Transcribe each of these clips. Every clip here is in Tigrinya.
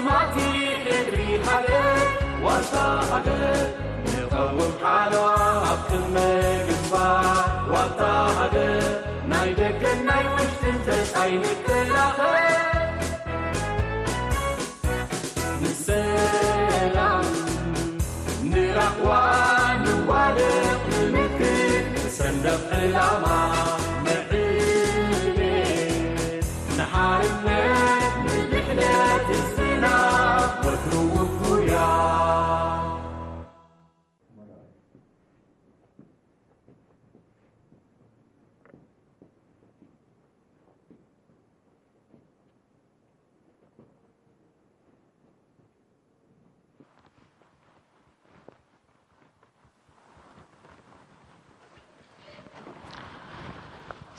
ማቲ ሕድሪ ሃገር ዋልታ ሃገር ንቐውም ሓለዋ ኣብ ቅድመ ግንባር ዋልታ ሃገር ናይ ደገን ናይ ውሽጥን ተጻይ ንከላኸል ንሰላም ንራህዋ ንዋደቕ ንምክት ንሰንደቕ ዕላማ ንዕቤት ንሓርነት ንድሕነት ህዝብና ወትሩ ውፉያ።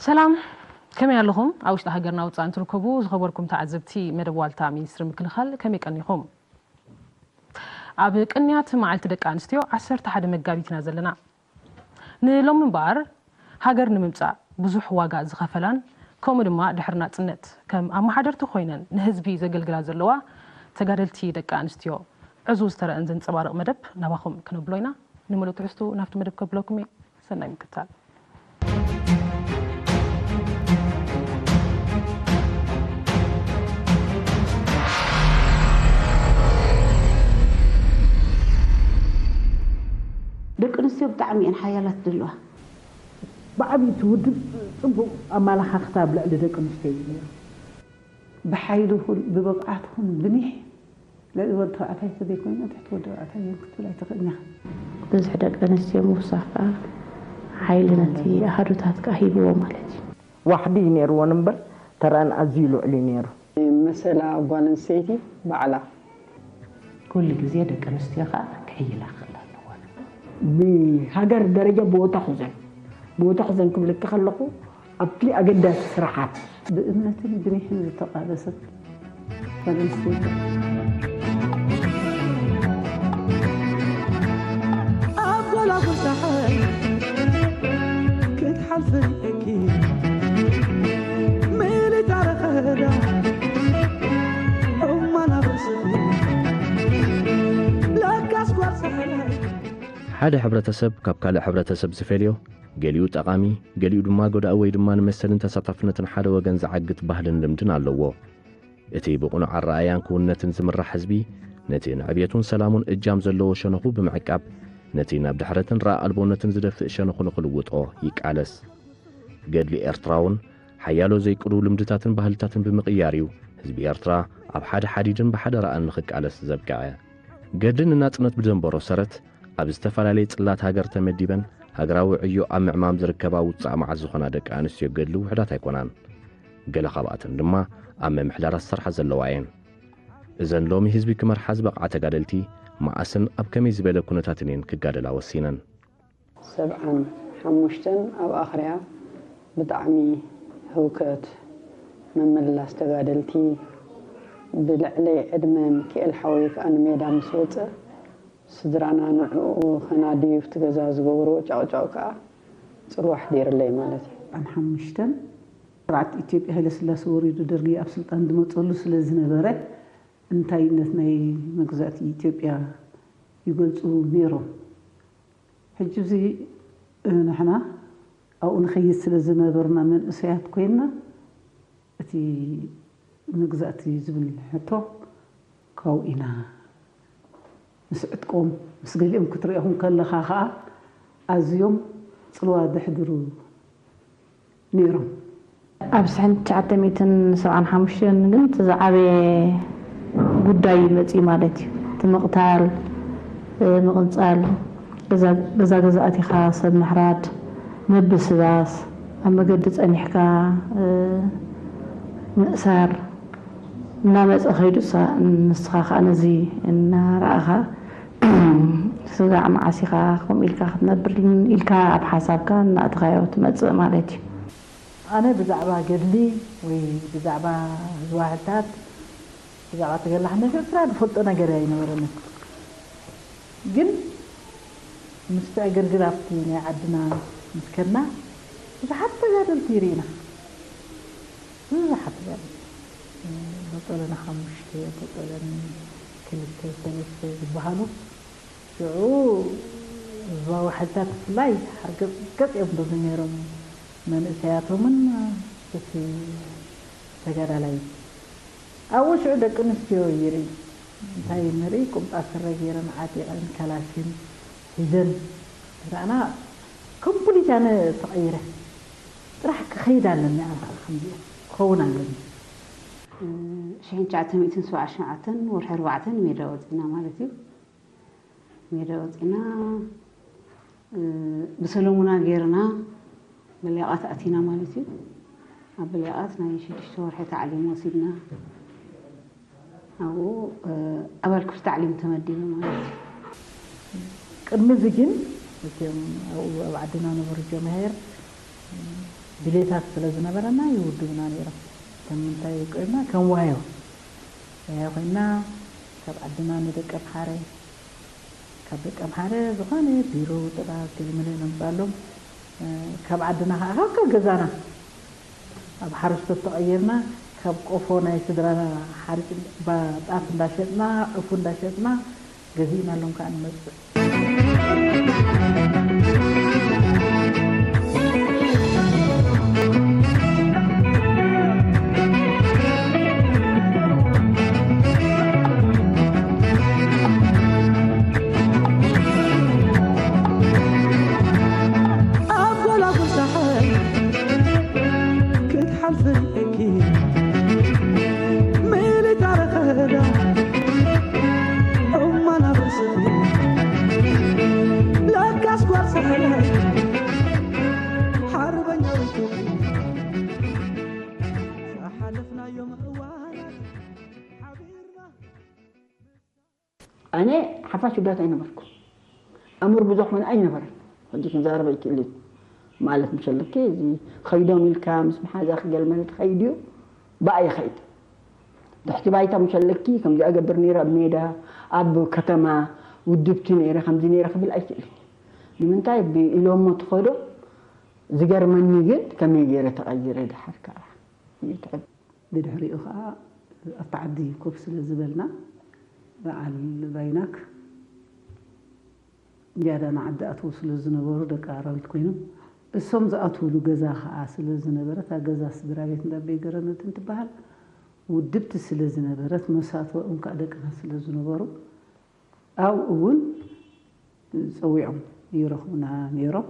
ሰላም፣ ከመይ ኣለኹም? ኣብ ውሽጢ ሃገርና ወጻእን ትርከቡ ዝኸበርኩም ተዓዘብቲ መደብ ዋልታ ሚኒስትሪ ምክልኻል፣ ከመይ ቀኒኹም? ኣብ ቅንያት መዓልቲ ደቂ ኣንስትዮ ዓሰርተ ሓደ መጋቢት ኢና ዘለና። ንሎሚ እምበኣር፣ ሃገር ንምምጻእ ብዙሕ ዋጋ ዝኸፈላን፣ ከምኡ ድማ ድሕሪ ናጽነት ከም ኣመሓደርቲ ኮይነን ንህዝቢ ዘገልግላ ዘለዋ ተጋደልቲ ደቂ ኣንስትዮ ዕዙዝ ተረአን ዘንጸባርቕ መደብ ናባኹም ክነብሎ ኢና። ንምሉእ ትሕዝቱ ናብቲ መደብ ከብለኩም እየ። ሰናይ ምክትታል። ደቂ ኣንስትዮ ብጣዕሚ እየን ሓያላት ዘለዋ። ብዓብዪ እቲ ውድብ ጽቡቕ ኣመለኻኽታ ኣብ ልዕሊ ደቂ ኣንስትዮ እዩ ነይሩ። ብሓይሊ ይኹን ብብቕዓት ይኹን ብኒሕ ልዕሊ ወዲ ተባዕታይ ተዘይኮይኑ ትሕቲ ወዲ ተባዕታይ እየን ክትብል ኣይትኽእልን ኢኻ። ብዝሒ ደቂ ኣንስትዮ ምውሳኽ ከኣ ሓይሊ ነቲ ኣሃዱታት ከኣ ሂብዎ ማለት እዩ። ዋሕዲ እዩ ነይርወን እምበር ተረኣን ኣዝዩ ልዑል እዩ ነይሩ። መሰላ ጓል ኣንስተይቲ ባዕላ። ኩሉ ግዜ ደቂ ኣንስትዮ ከኣ ክሕይላ ክኽእላ ኣለወን። ብሃገር ደረጃ ብቦታ ኹዘን፣ ብቦታ ኹዘን ክብለኪ ከለኹ ኣብቲ ኣገዳሲ ስራሓት ብእምነትን ብኒሕን ዝተቓለሰት ጓል ኣንስተይቲ። ኣብ ጎላጉል ጸሓይ ክትሓልፍን እኪ ምልእ ታረኸዳ እማና በርስኺ ለካስ ጓል ሳሕላይ። ሓደ ሕብረተሰብ ካብ ካልእ ሕብረተሰብ ዝፈልዮ፣ ገሊኡ ጠቓሚ፣ ገሊኡ ድማ ጎዳኢ ወይ ድማ ንመሰልን ተሳታፍነትን ሓደ ወገን ዝዓግት ባህልን ልምድን ኣለዎ። እቲ ብቕኑዕ ኣረኣእያን ክውንነትን ዝምራሕ ህዝቢ፣ ነቲ ንዕብየቱን ሰላሙን እጃም ዘለዎ ሸነኹ ብምዕቃብ፣ ነቲ ናብ ድሕረትን ረኣ ኣልቦነትን ዝደፍእ ሸነኹ ንኽልውጦ ይቃለስ። ገድሊ ኤርትራውን ሓያሎ ዘይቅዱው ልምድታትን ባህልታትን ብምቕያር እዩ ህዝቢ ኤርትራ ኣብ ሓደ ሓዲድን ብሓደ ረኣን ንኽቃለስ ዘብቅዐ። ገድሊ ንናጽነት ብዘንበሮ ሰረት፣ ኣብ ዝተፈላለየ ጽላት ሃገር ተመዲበን ሃገራዊ ዕዮ ኣብ ምዕማም ዝርከባ ውጻእ መዓት ዝኾና ደቂ ኣንስትዮ ገድሊ ውሑዳት ኣይኮናን። ገለ ካብኣተን ድማ ኣብ ምምሕዳራት ዝሰርሓ ዘለዋ እየን። እዘን ሎሚ ህዝቢ ክመርሓ ዝበቕዓ ተጋደልቲ፣ መኣስን ኣብ ከመይ ዝበለ ኩነታትን እየን ክጋደላ ወሲነን። ሰብዓን ሓሙሽተን ኣብ ኣኽርያ ብጣዕሚ ህውከት፣ ምምልላስ ተጋደልቲ፣ ብልዕለይ ዕድመ ሚኪኤል ሓወይ ከኣ ንሜዳ ምስ ወጸ፣ ስድራና ንዕኡ ከናድዩ ኣብቲ ገዛ ዝገብርዎ ጨቕጨቕ ከኣ ጽልዋ ኣሕዲርለይ ማለት እዩ። ሰብዓን ሓሙሽተን ስርዓት ኢትዮጵያ ሃይለስላሴ ወሪዱ ደርጊ ኣብ ስልጣን ዝመጸሉ ስለ ዝነበረ፣ እንታይነት ናይ መግዛእቲ ኢትዮጵያ ይገልጹ ነይሮም። ሕጂ እዚ ንሕና ኣብኡ ንኸይድ ስለ ዝነበርና መንእሰያት ኮይንና እቲ መግዛእቲ ዝብል ሕቶ ካብኡ ኢና ምስ ዕጥቆም ምስ ገሊኦም ክትሪኦም ከለኻ ኸኣ ኣዝዮም ጽልዋ ዘሕድሩ ነይሮም። ኣብ ስሕን ትሽዓተ ሚእትን ሰብዓን ሓሙሽተን ግን እቲ ዝዓበየ ጉዳይ እዩ መጺኡ ማለት እዩ። እቲ ምቕታል፣ ምቕንጻል፣ ገዛ ገዛ ኣቲኻ ሰብ ምሕራድ፣ ምብስባስ፣ ኣብ መገዲ ጸኒሕካ ምእሳር እናመጸ ከይዱ ንስኻ ከኣ ነዚ እናረኣኻ ስጋዕ መዓስ ኢኻ ከምኡ ኢልካ ክትነብር ኢልካ ኣብ ሓሳብካ እናእተኻዮ ትመጽእ ማለት እዩ። ኣነ ብዛዕባ ገድሊ ወይ ብዛዕባ ህዝባዊ ሓይልታት ብዛዕባ ተገላሕነት ኤርትራ ዝፈልጦ ነገር ኣይነበረንን። ግን ምስቲ ዕግርግር ኣብቲ ናይ ዓድና ምስ ከድና ብዙሓት ተጋደልቲ ርኢና። ብዙሓት ተጋደልቲ። በጦለኒ ሓሙሽተ፣ በጦለኒ ክልተ ሰለስተ ዝበሃሉ፣ ሽዑ ህዝባዊ ሓይልታት ብፍላይ ሓርገጽ ገጽ እዮም ዶ ነይሮም፣ መንእሰያቶምን እቲ ተጋዳላይ። ኣብኡ ሽዑ ደቂ ኣንስትዮ ይርኢ። እንታይ ንርኢ? ቁምጣ ስረ ገይረን ዓጢቐን ካላሽን ሒዘን ረኣና። ኮምፕሊት ኣነ ተቐይረ። ጥራሕ ክኸይድ ኣለኒ፣ ኣነ ከዓ ከምዚኦ ክኸውን ኣለኒ። ሽሕን ትሽዓተ ሚእትን ሰብዓን ሸውዓተን ወርሒ ኣርባዕተ ሜዳ ወፂና ማለት እዩ። ሜዳ ወፂና፣ እ፣ ብሰለሙና ገይርና ብሌቓት ኣቲና ማለት እዩ። ኣብ ብሌቓት ናይ ሽዱሽተ ወርሒ ታዕሊም ወሲድና፣ ኣብኡ፣ እ፣ ኣባል ክፍሊ ታዕሊም ተመዲበ ማለት እዩ። ቅድሚ እዚ ግን እቶም ኣብኡ ኣብ ዓድና ነበሩ ጀምሄር ድሌታት ስለ ዝነበረና ይውድቡና ነይሮም። ከም ምንታይ ውቅብና? ከም ዋዮ። ዋዮ ኮይና ካብ ዓድና ንደቂ ኣምሓረ፣ ካብ ደቂ ኣምሓረ ዝኾነ ቢሮ፣ ጥራዝ፣ ገለመለ ነምፅኣሎም። እ፣ ካብ ዓድና ከዓ ካብ ገዛና ኣብ ሓረስቶት ተቐይርና፣ ካብ ቆፎ ናይ ስድራና ሓሪጭ፣ ባ-፣ ጣፍ እንዳሸጥና፣ ዕፉ እንዳሸጥና ገዚእናሎም ከዓ ንመፅእ። ኣብ ጎላጉል ሳሕል ክትሓልፊ ርኢኪ፣ ሚሊታሪ ኸዳ እማን ኣብ ርእስኺ፣ ለካስ ጓል ሳሕል ሓርበኛዊት ኢኺ። ዝሓለፍናዮም እዋናት ሓቢርና ኣነ ሓፋሽ ውዳት ኣይነበርኩ። ኣምር ብዙሕ ኾነ ኣይነበረን። ሕጂ ክዛረብ ኣይክእልን። ማለት ምሸለኪ፣ እዚ ኸይዶም ኢልካ ምስ መሓዛ ክገል ማለት ኸይድ እዩ። ብኣ ይኸይድ። ትሕቲ ባይታ ምሸለኪ፣ ከምዚ ኣገብር ነይረ ኣብ ሜዳ፣ ኣብ ከተማ፣ ውድብቲ ነይረ፣ ከምዚ ነይረ ክብል ኣይክእልን። ንምንታይ ብኢሎሞ ትኸዶ? ዝገርመኒ ግን ከመይ ገይረ ተቐይረ ደሓር ከዓ። ይትዕብ። ብድሕሪኡ ኸዓ ኣብቲ ዓዲ ኮፍ ስለ ዝበልና፣ በዓል ባይናክ ያዳና ዓዲ ኣተው ስለ ዝነበሩ ደቂ ኣራዊት ኮይኖም፣ እሶም ዝኣትውሉ ገዛ ኸዓ ስለ ዝነበረት፣ እታ ገዛ ስድራ ቤት እንዳበይ ገረመትን ትበሃል ውድብቲ ስለ ዝነበረት፣ መሳትኦም ከዓ ደቅና ስለ ዝነበሩ፣ ኣብኡ እውን ጸዊዖም ይረኽቡና ነይሮም።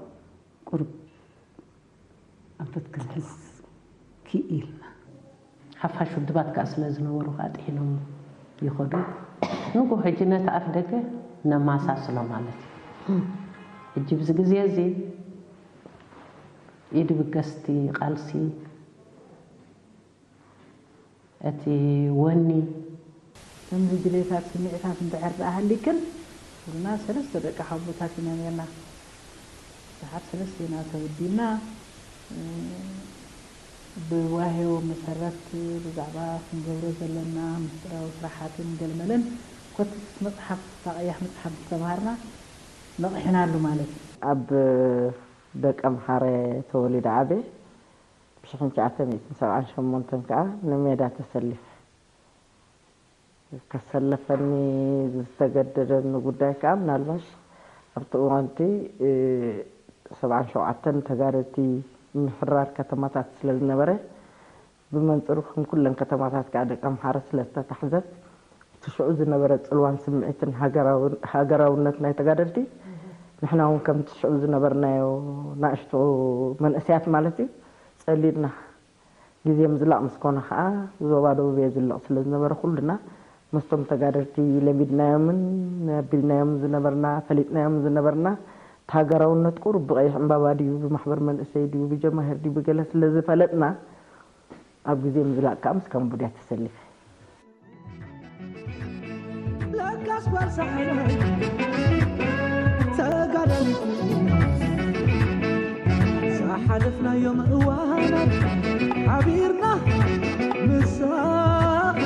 ቁሩብ ኣንፈት ክንሕዝ ክኢልና። ሓፋሽ ውድባት ከኣ ስለ ዝነበሩ ከኣ ጥሒኖም ይኸዱ። ንግሆ ሕጂ ነቲ ኣፍ ደገ ነማሳስሎ ማለት እዩ። ሕጂ ብዚ ግዜ እዚ ኢድ ብገስቲ ቃልሲ እቲ ወኒ። ከምዚ ድሌታት፣ ስምዒታት እንድሕር ደኣ ሃሊክን፣ ኩልና ሰለስተ ደቂ ሓውቦታት ኢና ነርና። ብዙሓት ሰለስተ ኢና ተወዲብና። እ፣ ብዋህዮ መሰረት ብዛዕባ ክንገብሮ ዘለና ምስጢራዊ ስራሓትን ገልመለን ኮትስ መጽሓፍ፣ እታ ቀያሕ መጽሓፍ ዝተምሃርና ነቒሕናሉ ማለት እዩ። ኣብ ደቀ ምሓረ ተወሊደ ዓብየ። ብሽሕን ትሽዓተ ሚእትን ሰብዓን ሸሞንተን ከኣ ንሜዳ ተሰሊፈ። ከሰለፈኒ ዝተገደደኒ ጉዳይ ከኣ ምናልባሽ ኣብቲ እዋንቲ፣ እ፣ ሰብዓን ሸውዓተን ተጋደልቲ ምሕራር ከተማታት ስለ ዝነበረ፣ ብመንጽሩ ከም ኩለን ከተማታት ከኣ ደቂ ኣምሓረ ስለ ዝተታሕዘት፣ እቲ ሽዑ ዝነበረ ጽልዋን ስምዒትን ሃገራውን-፣ ሃገራውነት ናይ ተጋደልቲ፣ ንሕና እውን ከምቲ ሽዑ ዝነበርናዮ ናእሽቱ መንእሰያት ማለት እዩ፣ ጸሊእና። ግዜ ምዝላቕ ምስ ኮነ ኸኣ፣ ዞባ ደቡብ እየ ዝልቕ ስለ ዝነበረ፣ ኩልና ምስቶም ተጋደልቲ ለሚድናዮምን ኣቢልናዮም ዝነበርና፣ ፈሊጥናዮም ዝነበርና፣ እቲ ሃገራውነት ቁሩብ ብቐይሕ ዕምባባ ድዩ፣ ብማሕበር መንእሰይ ድዩ፣ ብጀማሂር ድዩ፣ ብገለ ስለ ዝፈለጥና፣ ኣብ ግዜ ምዝላቕ ከኣ ምስ ካምቦድያ ተሰሊፈ። ለካስ ጓል ሳሕል ተጋዳሊት ዝሓለፍናዮም እዋናት ሓቢርና ምሳኺ፣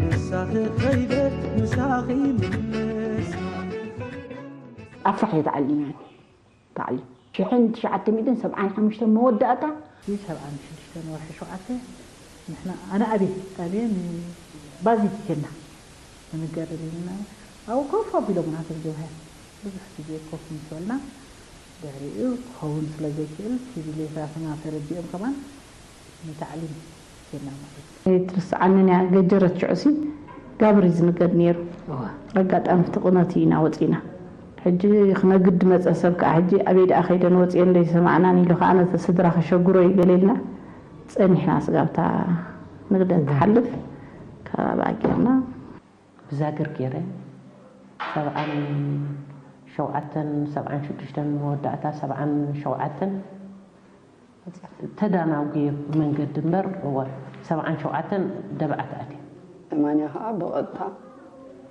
ምሳኺ ከይደ ምሳኺ ምለስ። ኣብ ፋሕ እየ ተዓሊመ። ታዕሊም። ሽሕን ትሽዓተ ሚእትን ሰብዓን ሓሙሽተን መወዳእታ። ሰብዓን ሽዱሽተን ወርሒ ሸውዓተ ንሕና ኣነ ኣብየ ኣብየ ንባዚቲ ኬና ንንገር ኢልና ኣብኡ ኮፍ ኣቢሎምና እቶም ጀብሃ ብዙሕ ግዜ ኮፍ ምስ በልና ድሕሪኡ ክኸውን ስለ ዘይክእል ሲቪሌታትና ተረዲኦም ከማን ንታዕሊም ኬና ማለት እዩ። ኣይትርስዓንን እያ ገጀረት ሽዑሲ ጋብር እዩ ዝንገድ ነይሩ። ኣጋጣሚ እቲ ቁነቲ ኢና ወፂና። ሕጂ ክነግድ መፀ ሰብ ከዓ ሕጂ ኣበይ ደኣ ከይደን ወፂኤን ዘይሰማዕናን ኢሉ ከዓ ነቲ ስድራ ከሸግሮ እዩ ገለ ኢልና ፀኒሕና ስጋብታ ንግደት ትሓልፍ ካብ ኣጊርና ብዛግር ገይረ ሰብዓን ሸውዓተን ሰብዓን ሽዱሽተን መወዳእታ ሰብዓን ሸውዓተን ተዳናጉየ መንገዲ እምበር እወ ሰብዓን ሸውዓተን ደብዓት ኣትየ። ሰማንያ ከዓ ብቐጥታ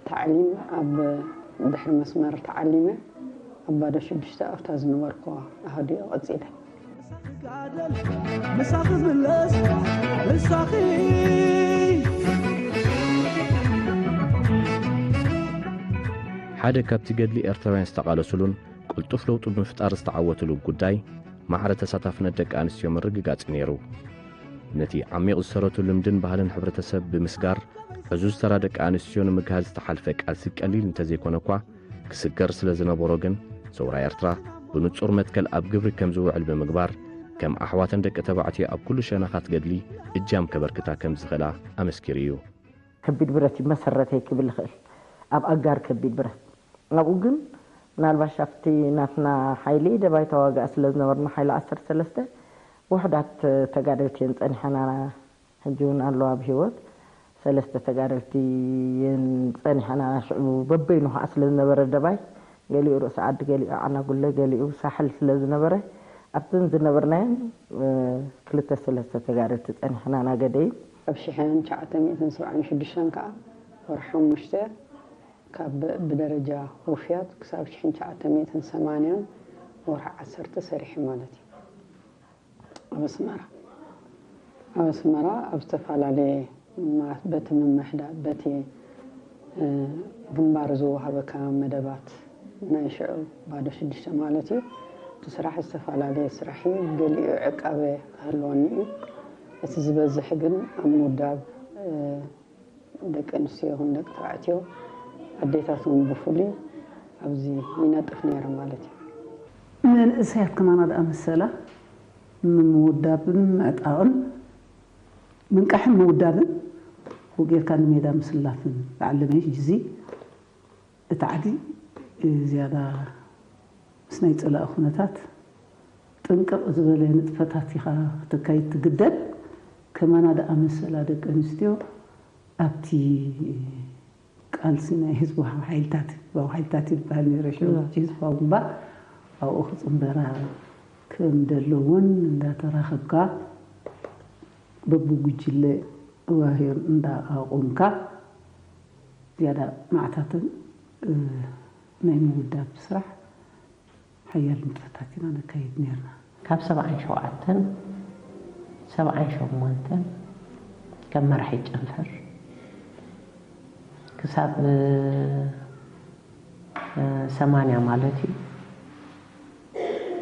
ታዕሊም ኣብ ድሕሪ መስመር ተዓሊመ ኣብ ባዶ ሽዱሽተ ኣብታ ዝነበርኩዋ ኣሃዱ እየ ቀፂለ። ምሳኺ ምለስ ምሳኺ ሓደ ካብቲ ገድሊ ኤርትራውያን ዝተቓለሱሉን ቅልጡፍ ለውጢ ብምፍጣር ዝተዓወትሉ ጉዳይ ማዕረ ተሳታፍነት ደቂ ኣንስትዮ ምርግጋጽ ነይሩ። ነቲ ዓሚቕ ዝሰረቱ ልምድን ባህልን ሕብረተሰብ ብምስጋር ዕዙዝ ተራ ደቂ ኣንስትዮ ንምግሃድ ዝተሓልፈ ቃልሲ ቀሊል እንተዘይኮነ እኳ ክስገር ስለ ዝነበሮ ግን ሰውራ ኤርትራ ብንጹር መትከል ኣብ ግብሪ ከም ዝውዕል ብምግባር ከም ኣሕዋተን ደቂ ተባዕትዮ ኣብ ኩሉ ሸነኻት ገድሊ እጃም ከበርክታ ከም ዝኽእላ ኣመስኪሩ እዩ። ከቢድ ብረት እዩ መሰረተይ ክብል ይኽእል ኣብ ኣጋር ከቢድ ብረት ኣብኡ ግን ምናልባሽ ኣብቲ ናትና ሓይሊ ደባይ ተዋጋእ ስለ ዝነበርና ሓይሊ ዓሰርተ ሰለስተ ውሕዳት ተጋደልቲ እየን ጸኒሐና ሕጂ እውን ኣለዋ ኣብ ህይወት ሰለስተ ተጋደልቲ እየን ጸኒሐና ሽዑ በበይኑ ከዓ ስለ ዝነበረ ደባይ ገሊኡ ርእሲ ዓዲ ገሊኡ ዓናጉለ ገሊኡ ሳሕል ስለ ዝነበረ ኣብተን ዝነበርናየን ክልተ ሰለስተ ተጋደልቲ ጸኒሕና ናገደ እዩ ኣብ ሽሕን ትሽዓተ ሚእትን ሰብዓን ሽዱሽተን ከዓ ወርሒ ሓሙሽተ ካብ ብደረጃ ውፍያት ክሳብ ሽሕን ትሽዓተ ሚእትን ሰማንያን ወርሒ ዓሰርተ ሰሪሐ ማለት እዩ ኣብ ኣስመራ ኣብ ኣስመራ ኣብ ዝተፈላለየ በቲ ምምሕዳር በቲ ግንባር ዝወሃበካ መደባት ናይ ሽዑ ባዶ ሽዱሽተ ማለት እዩ እቲ ስራሕ ዝተፈላለየ ስራሕ እዩ ገሊኡ ዕቃበ ክህልወኒ እዩ እቲ ዝበዝሕ ግን ኣብ ምውዳብ ደቂ ኣንስትዮ ይኹን ደቂ ተባዕትዮ ኣዴታት እውን ብፍሉይ ኣብዚ ይነጥፍ ነይረ ማለት እዩ። መንእሰያት ከማና ደኣ መሰላ ንምውዳብን ምዕጣቕን ምንቃሕን ምውዳብን ብኡ ጌርካ ንሜዳ ምስላፍን በዓል ለመ ሕጂ እዚ እቲ ዓዲ ዝያዳ ምስ ናይ ጸላኢ ኩነታት ጥንቅቕ ዝበለ ንጥፈታት ኢኻ ክተካይድ ትግደድ። ከማና ደኣ መሰላ ደቂ ኣንስትዮ ኣብቲ ቃልሲ ናይ ህዝባዊ ሓይልታት ህዝባዊ ሓይልታት ይበሃል ነይሩ ሽዑ ሕጂ ህዝባዊ ግንባር ኣብኡ ክፅንበራ ከም ደለዎን እንዳተራኸብካ በብጉጅለ ዋህዮን እንዳኣቆምካ ዝያዳ ማዕታትን ናይ ምውዳብ ስራሕ ሓያል ንጥፈታት ኢና ነካይድ ነርና። ካብ ሰብዓን ሸውዓተን ሰብዓን ሸሞንተን ከም መራሒ ጨንፈር ክሳብ ሰማንያ ማለት እዩ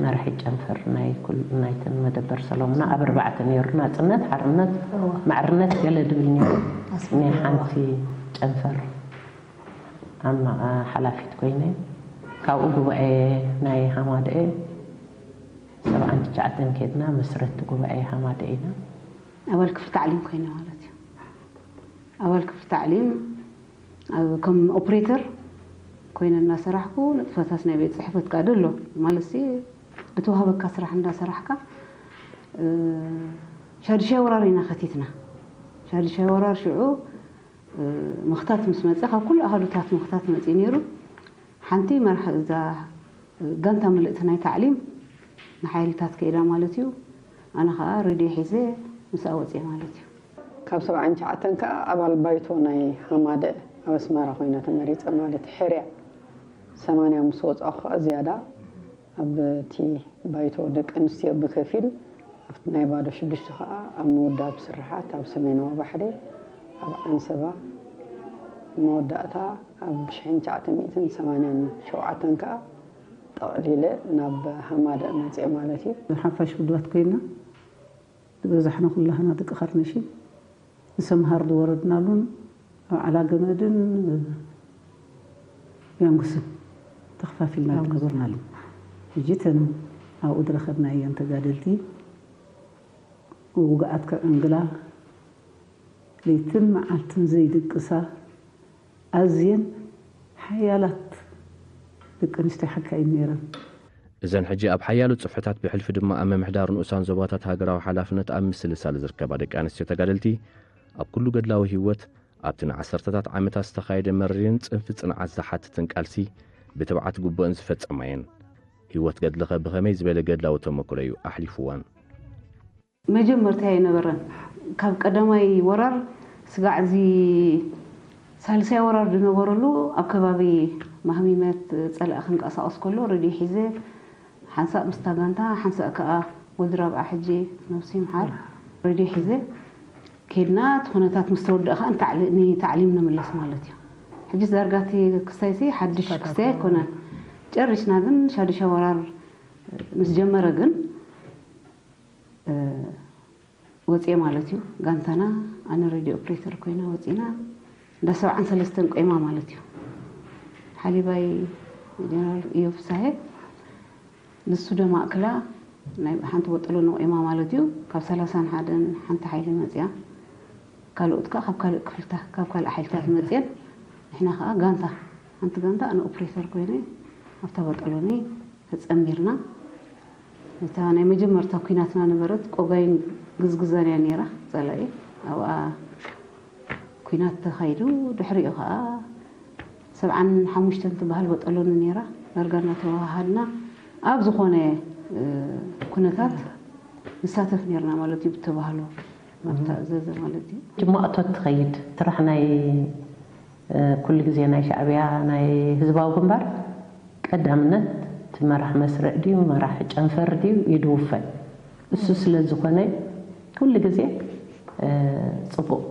መራሒ ጨንፈር ናይ ኩል ናይተን መደበር ሰሎምና ኣብ ኣርባዕተ ነይሩ ናፅነት ሓርነት ማዕርነት ገለ ድብል ነይሩ ናይ ሓንቲ ጨንፈር ኣማ ሓላፊት ኮይነ ካብኡ ጉባኤ ናይ ሃማደኤ ሰብዓን ትሽዓተን ከድና መስረቲ ጉባኤ ሃማደኤ ኢና። ኣባል ክፍሊ ታዕሊም ኮይነ ማለት እዩ። ኣባል ክፍሊ ታዕሊም ከም ኦፕሬተር ኮይነ እናሰራሕኩ ንጥፈታት ናይ ቤት ፅሕፈት ከዓ ደሎ ማለት እቲ ወሃበካ ስራሕ እንዳሰራሕካ ሻዱሻይ ወራር ኢና ከቲትና። ሻዱሻይ ወራር ሽዑ ምኽታት ምስ መፀ ካብ ኩሉ ኣሃዱታት ምኽታት መፅኡ ነይሩ። ሓንቲ መርሒ እዛ ጋንታ ምልእቲ ናይ ታዕሊም ንሓይልታት ከይዳ ማለት እዩ። ኣነ ከዓ ሬድዮ ሒዘ ምስኣ ወፅየ ማለት እዩ። ካብ ሰብዓን ትሽዓተን ከዓ ኣባል ባይቶ ናይ ሃማደእ ኣብ ኣስመራ ኮይነ ተመሪፀ ማለት እዩ። ሕርያ ሰማንያ ምስ ወፃኹ ከዓ ዝያዳ ኣብቲ ባይቶ ደቂ ኣንስትዮ ብከፊል ኣብቲ ናይ ባዶ ሽዱሽተ ከዓ ኣብ ምውዳብ ስርሓት ኣብ ሰሜናዊ ባሕሪ ኣብ ዓንሰባ መወዳእታ ኣብ ሽሕን ትሽዓተ ሚእትን ሰማንያን ሸውዓተን ከዓ ጠቕሊለ ናብ ሃማደእ መፅየ ማለት እዩ። ሓፋሽ ውድባት ኮይና ዝበዛሕና ኩላህና ደቂ ካርነሽን ንሰምሃር ዝወረድናሉን ኣብ ዓላ ገመድን ያንጉስን ተኸፋፊልና ዝነበርናሉ። ሕጂ እተን ኣብኡ ዝረኸብናየን ተጋደልቲ ውጉኣት ከዕንግላ ለይትን መዓልትን ዘይድቅሳ ኣዝየን ሓያላት ደቂ ኣንስትዮ ሓካይም ነይረን። እዘን ሕጂ ኣብ ሓያሎ ጽፍሕታት ብሕልፊ ድማ ኣብ ምምሕዳር ንኡሳን ዞባታት ሃገራዊ ሓላፍነት ኣብ ምስልሳል ዝርከባ ደቂ ኣንስትዮ ተጋደልቲ ኣብ ኩሉ ገድላዊ ህይወት ኣብቲ ንዓሰርተታት ዓመታት ዝተኻየደ መሪርን ጽንፊ ጽንዓት ዝሓትትን ቃልሲ ብትብዓት ግቡእን ዝፈጸማ እየን። ህይወት ገድልኸ ብኸመይ ዝበለ ገድላዊ ተመክሮ እዩ ኣሕሊፍወን? መጀመርታ ኣይነበረን። ካብ ቀዳማይ ወራር ስጋዕ እዚ ሳልሳይ ወራር ዝነበረሉ ኣብ ከባቢ ማህሚመት ጸላኢ ክንቀሳቐስ ከሎ ሬድዮ ሒዘ ሓንሳእ ምስታ ጋንታ ሓንሳእ ከኣ ወዲ ራብዓ ሕጂ ነብሲ ይምሓር ሬድዮ ሒዘ ኬድና እቲ ኩነታት ምስ ተወደአ ከኣ ንታዕሊ- ንታዕሊም ንምለስ ማለት እዩ። ሕጂ ዳርጋ እቲ ክስታይሲ ሓድሽ ክስታይ ኣይኮነን። ጨሪስና ግን ሻዱሻ ወራር ምስ ጀመረ ግን ወፅየ ማለት እዩ። ጋንታና ኣነ ሬድዮ ኦፕሬተር ኮይና ወፂና እንዳ ሰብዓን ሰለስተን ቆይማ ማለት እዩ። ሓሊባይ ጀነራል እዮብ ፍሳሄ ንሱ ደማእክላ ናይ ሓንቲ ቦጠሎ ንቆይማ ማለት እዩ። ካብ ሰላሳን ሓደን ሓንቲ ሓይሊ መፅያ ካልኦት ከዓ ካብ ካልእ ክፍልታ ካብ ካልእ ሓይልታት መፅየን ንሕና ከዓ ጋንታ ሓንቲ ጋንታ ኣነ ኦፕሬተር ኮይነ ኣብታ ቦጠሎኒ ተፀሚርና እታ ናይ መጀመርታ ኩናትና ነበረት ቆጋይን ግዝግዛን እያ ነይራ ፀላኢ ኣብኣ ኩናት ተኻይዱ ድሕሪኡ ከዓ ሰብዓን ሓሙሽተን ትበሃል በጠሎኒ ነይራ ዳርጋ እናተዋሃሃድና ኣብ ዝኾነ ኩነታት ንሳተፍ ነርና ማለት እዩ ብተባህሎ ኣብታ እዘዘ ማለት እዩ። ጅማእቶት ትኸይድ ስራሕ ናይ ኩሉ ግዜ ናይ ሻዕብያ ናይ ህዝባዊ ግንባር ቀዳምነት እቲ መራሕ መስርዕ ድዩ መራሕ ጨንፈር ድዩ ይድውፈ እሱ ስለ ዝኾነ ኩሉ ግዜ ፅቡቕ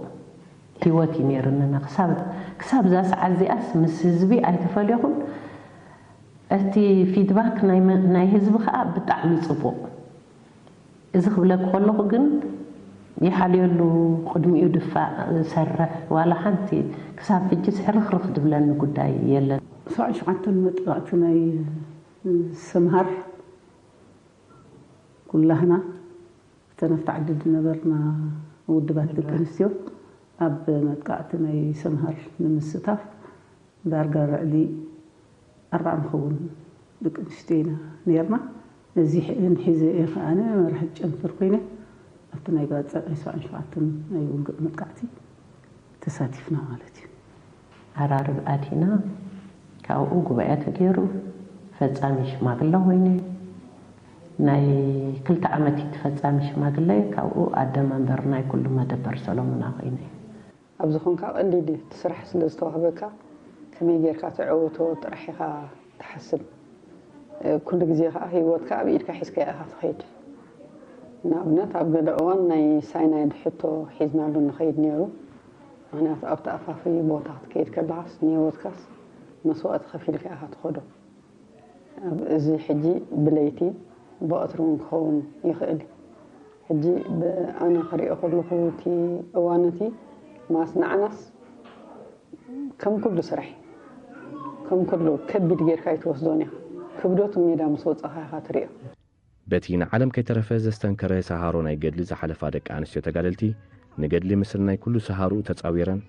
ህይወት እዩ ነይርንና ክሳብ እዛ ሰዓት እዚኣስ ምስ ህዝቢ ኣይተፈለኹን እቲ ፊድባክ ናይ ህዝቢ ከዓ ብጣዕሚ ፅቡቕ እዚ ክብለኪ ከለኹ ግን ይሓልየሉ ቅድሚኡ ድፋእ ዝሰርሕ ዋላ ሓንቲ ክሳብ ሕጂስ ሕርኽርኽ ዝብለኒ ጉዳይ የለን። ሰብዓን ሸውዓተን መጥቃዕቲ ናይ ሰምሃር ኩላህና እተን ኣብቲ ዓዲ ዝነበርና ውድባት ደቂ ኣንስትዮ ኣብ መጥቃዕቲ ናይ ሰምሃር ንምስታፍ ዳርጋ ልዕሊ ኣርባዓ ንኸውን ደቂ ኣንስትዮ ኢና ነርና። ነዚ ሕእን ሒዘ እየ ከኣ መራሒ ጨንፈር ኮይነ ኣብቲ ናይ ጋፀ ናይ ሰብዓን ሸውዓተን ናይ ውግእ መጥቃዕቲ ተሳቲፍና ማለት እዩ። ዓራርብ ኣቲና ካብኡ ጉባኤ ተገይሩ ፈፃሚ ሽማግለ ኮይነ ናይ ክልተ ዓመት እዩ እቲ ፈፃሚ ሽማግለ ካብኡ ኣደ መንበር ናይ ኩሉ መደበር ሰሎሙና ኮይነ። ኣብ ዝኾንካ ቀሊል እዩ እቲ ስራሕ ስለ ዝተዋህበካ ከመይ ጌርካ ትዕውቶ ጥራሕ ኢኻ ትሓስብ። ኩሉ ግዜ ከዓ ህይወትካ ኣብ ኢድካ ሒዝካዮ ኢኻ ትኸይድ። ንኣብነት ኣብ ገለ እዋን ናይ ሳይናይድ ሕቶ ሒዝናሉ ንኸይድ ነይሩ። ምኽንያቱ ኣብቲ ኣፋፍይ ቦታ ክትከይድ ከለኻስ ንህይወትካስ መስዋእቲ ከፊልካ ኢኻ ትኸዶ። ኣብ እዚ ሕጂ ብለይቲ ብቐትሪ እውን ክኸውን ይኽእል እዩ። ሕጂ ኣነ ክሪኦ ከለኹ እቲ እዋን እቲ ማስ ንዓናስ ከም ኩሉ ስራሕ ከም ኩሉ ከቢድ ጌርካ ኣይትወስዶን ኢኻ። ክብደቱ ሜዳ ምስ ወፃኻ ኢኻ ትሪኦ። በቲ ንዓለም ከይተረፈ ዘስተንከረ ሰሃሮ ናይ ገድሊ ዝሓለፋ ደቂ ኣንስትዮ ተጋደልቲ ንገድሊ ምስል ናይ ኩሉ ሰሃርኡ ተፃዊረን፣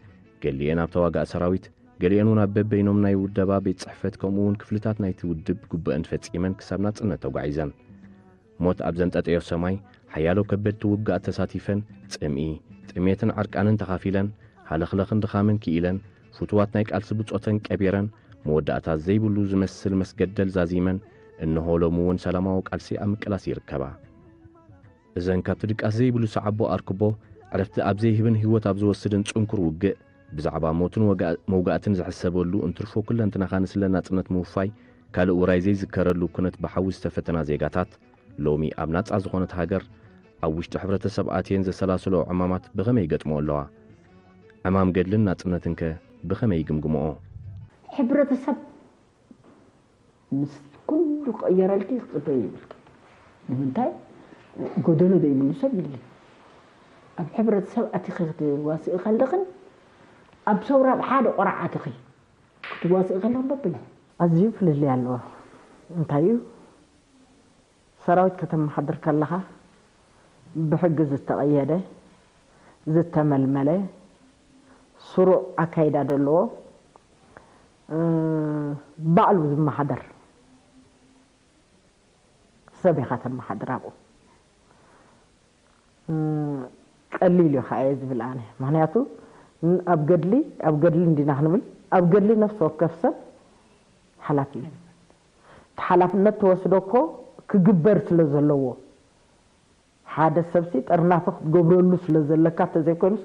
ገሊኤን ኣብ ተዋጋእ ሰራዊት፣ ገሊኤን እውን ኣብ በበይኖም ናይ ውደባ ቤት ፅሕፈት ከምኡ እውን ክፍልታት ናይቲ ውድብ ግቡአን ፈፂመን ክሳብ ናፅነት ተጓዒዘን። ሞት ኣብ ዘንጠጠዮ ሰማይ ሓያሎ ከበድቲ ውግኣት ተሳቲፈን፣ ፅምኢ፣ ጥሜትን ዕርቃንን ተኻፊለን፣ ሃለኽለኽን ድኻምን ክኢለን፣ ፍቱዋት ናይ ቃልሲ ብፆተን ቀቢረን፣ መወዳእታ ዘይብሉ ዝመስል መስገደል ዛዚመን፣ እንሆ ሎሚ እውን ሰላማዊ ቃልሲ ኣብ ምቅላስ ይርከባ። እዘን ካብቲ ድቃስ ዘይብሉ ሰዓቦ ኣርክቦ፣ ዕረፍቲ ኣብ ዘይህብን ህይወት ኣብ ዝወስድን ጽንኩር ውግእ፣ ብዛዕባ ሞትን መውጋእትን ዝሕሰበሉ እንትርፎ ኩለንትናኻ ንስለ ናጽነት ምውፋይ ካልእ ውራይ ዘይዝከረሉ ኩነት ብሓዊ ዝተፈተና ዜጋታት፣ ሎሚ ኣብ ናጻ ዝኾነት ሃገር፣ ኣብ ውሽጢ ሕብረተሰብ ኣትየን ዘሰላስልኦ ዕማማት ብኸመይ ይገጥምኦ ኣለዋ? ዕማም ገድልን ናጽነትንከ ብኸመይ ይግምግምኦ? ሕብረተሰብ ምስ ኩሉ ክቕየረልኪ ክትጽበዪ የብልኪ። ንምንታይ? ጎደሎ ዘይብሉ ሰብ የለን። ኣብ ሕብረተሰብ ኣቲኺ ክትዋስኢ ከለኽን ኣብ ሰውራ ኣብ ሓደ ቆራዕ ኣቲኺ ክትዋስኢ ከለኽን በበይ? ኣዝዩ ፍልልይ ኣለዎ። እንታይ እዩ? ሰራዊት ከተመሓድር ከለኻ ብሕጊ ዝተቐየደ፣ ዝተመልመለ፣ ስሩዕ ኣካይዳ ዘለዎ፣ እ፣ ባዕሉ ዝመሓደር ሰብ ኢኻ ተመሓድር ኣብኡ። እ፣ ቀሊል እዩ ኸዓ እየ ዝብል ኣነ። ምኽንያቱ ን-፣ ኣብ ገድሊ፣ ኣብ ገድሊ እንዲና ክንብል፣ ኣብ ገድሊ ነፍሲ ወከፍ ሰብ ሓላፊ እዩ። እቲ ሓላፍነት ተወስዶ እኮ ክግበር ስለ ዘለዎ፣ ሓደ ሰብሲ ጠርናፊ ክትገብረሉ ስለ ዘለካ፣ እንተዘይኮይኑስ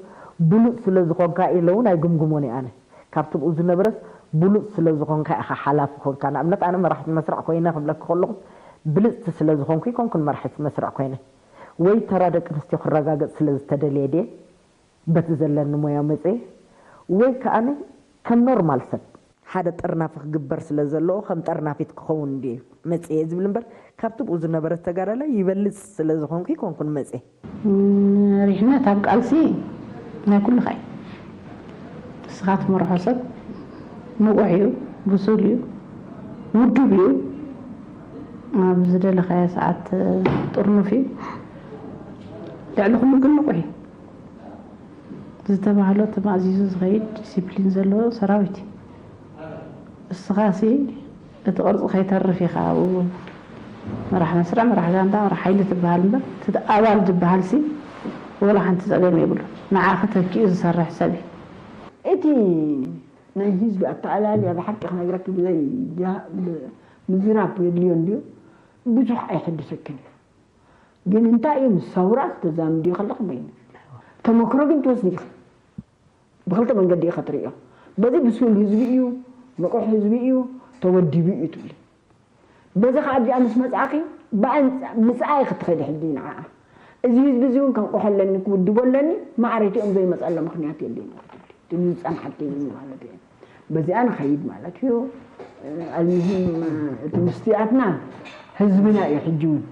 ብሉጽ ስለ ዝኾንካ ኢለ እውን ኣይግምግሞን እየ ኣነ። ካብቲ ብኡ ዝነበረስ ብሉጽ ስለ ዝኾንካ ኢኻ ሓላፊ ኮንካ። ንኣብነት ኣነ መራሒት መስርዕ ኮይነ ክብለኪ ከለኹ ብልጽቲ ስለ ዝኾንኩ ይኮንኩን መራሒት መስርዕ ኮይነ። ወይ ተራ ደቂ ኣንስትዮ ክረጋገጽ ስለ ዝተደልየ ድየ በቲ ዘለኒ ሞያ መጽየ? ወይ ከኣኒ ከም ኖርማል ሰብ ሓደ ጠርናፊ ክግበር ስለ ዘለዎ ከም ጠርናፊት ክኸውን ድዩ መጽየ ዝብል እምበር፣ ካብቲ ብኡ ዝነበረ ተጋዳላይ ይበልጽ ስለ ዝኾንኩ ይኮንኩን መጽየ። መሪሕነት ኣብ ቃልሲ ናይ ኩልኻ እዩ። ንስኻ ትመርሖ ሰብ ንቑሕ እዩ፣ ብሱል እዩ፣ ውዱብ እዩ፣ ኣብ ዝደለኻዮ ሰዓት ጥርኑፍ እዩ። ልዕሊ ኩሉ ግን ንቑሕ እዩ። ዝተባህሎ ተማእዚዙ ዝኸይድ ዲሲፕሊን ዘለዎ ሰራዊት እዩ። እስኻሲ እቲ ቅርጺ ከይተርፍ ኢኻ ኣብኡ መራሕ መስርዕ፣ መራሕ ጋንታ፣ መራሕ ሓይሊ ትበሃል እምበር፣ እቲ ኣባል ዝበሃልሲ ወላ ሓንቲ ጸገም የብሉን። ንዓኺ ተኪኡ ዝሰርሕ ሰብ እዩ። እቲ ናይ ህዝቢ ኣተኣላልያ ብሓቂ ክነግረኪ ብዘይ ጃ-፣ ብ-፣ ምዝራብ የድልዮ እንድዩ፣ ብዙሕ ኣይሕድሰክን እዩ። ግን እንታይ እዩ ምስ ሰውራ ክተዛምድዮ ከለኺ በይኑ ተመክሮ ግን ትወስዲ ኢኺ። ብኽልተ መንገዲ ኢኻ ትርእዮ። በዚ ብሱል ህዝቢ እዩ፣ ንቑሕ ህዝቢ እዩ፣ ተወዲቡ እዩ ትብሊ። በዚ ኸዓ ኣብዚኣ ምስ መጽኣኺ ብኣንጻ-፣ ምስኣ ኢኺ ትኸዲ ሕጂ ንዓኣ። እዚ ህዝቢ እዚ እውን ከንቁሖ ኣለኒ፣ ክውድቦ ኣለኒ፣ ማዕረ እቲኦም ዘይመጸሎም ምኽንያት የለን ኢኺ ትብሊ። እቲ ዝጸንሓኪ ህዝቢ ማለት እዩ። በዚኣ ንኸይድ ማለት እዩ። ኣልሙሂም እቲ ምስቲኣትና ህዝብና እዩ ሕጂ እውን።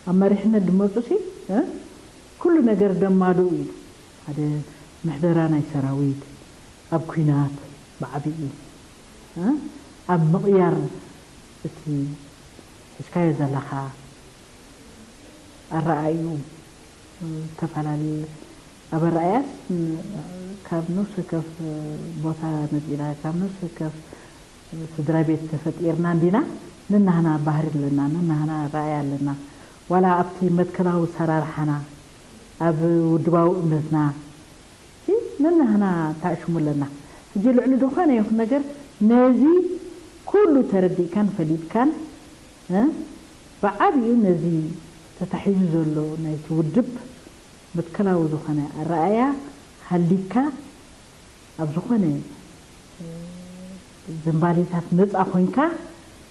ኣብ መሪሕነት ድመጹ ሲ፣ እ? ኩሉ ነገር ደማድኡ እዩ። ሓደ ምሕደራ ናይ ሰራዊት፣ ኣብ ኲናት ብዓቢኡ፣ እ? ኣብ ምቕያር እቲ ሒዝካዮ ዘለኻ ኣረኣእዩ፣ እ፣ ዝተፈላለዩ ኣብ ኣረኣእያስ፣ እ፣ ካብ ነፍሲ ወከፍ ቦታ መጺና፣ ካብ ነፍሲ ወከፍ ስድራ ቤት ተፈጢርና እንዲና፣ ነናህና ባህሪ ኣለና፣ ነናህና ራእይ ኣለና። ዋላ ኣብቲ መትከላዊ ሰራርሓና፣ ኣብ ውድባዊ እምነትና፣ እቲ ነናህና ተኣሽሙ ኣለና። ሕጂ ልዕሊ ዝኾነ ይኹን ነገር ነዚ ኩሉ ተረዲእካን ፈሊጥካን፣ እ፣ ብዓቢኡ ነዚ ተታሒዙ ዘሎ ናይቲ ውድብ መትከላዊ ዝኾነ ኣረኣእያ ሃሊካ ኣብ ዝኾነ፣ እ፣ ዝንባሌታት ነጻ ኮይንካ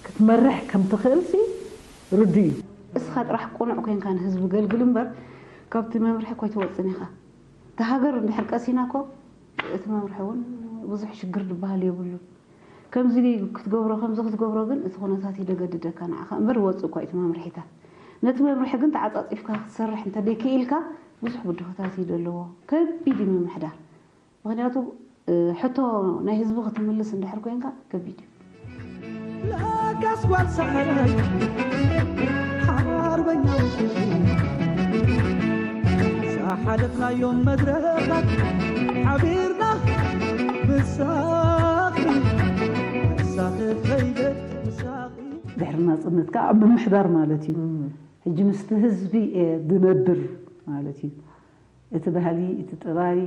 ክትመርሕ ከም ትኽእልሲ ርዱእ እዩ። እስኻ ጥራሕ ቅኑዕ ኮይንካ ንህዝቢ ገልግል እምበር፣ ካብቲ መምርሒ ኮይትወጽን ኢኻ። እታ ሃገር እንድሕር ቀሲና እኮ፣ እቲ መምርሒ እውን ብዙሕ ሽግር ዝበሃል የብሉን። ከምዚ ክትገብሮ፣ ከምዚ ክትገብሮ ግን እቲ ኩነታት እዩ ደገድደካ ንዓኻ እምበር፣ ወጽእ እኳ እዩ እቲ መምርሒታት። ነቲ መምርሒ ግን ተዓጻጺፍካ ክትሰርሕ እንተደይክኢልካ፣ ብዙሕ ብድሆታት እዩ ዘለዎ። ከቢድ እዩ ምምሕዳር። ምኽንያቱ፣ እ፣ ሕቶ ናይ ህዝቢ ክትምልስ እንድሕር ኮይንካ ከቢድ እዩ። ለካስ ጓል ሰሓላይ ሓርበኛ ውስኺ፣ ዝሓለፍናዮም መድረኻት ሓቢርና ምሳኺ፣ ምሳኺ ከይደ ምሳኺ። ድሕሪ ናጽነት ከኣ ኣብ ምምሕዳር ማለት እዩ። ሕጂ ምስቲ ህዝቢ እየ ዝነብር ማለት እዩ። እቲ ባህሊ፣ እቲ ጠባይ፣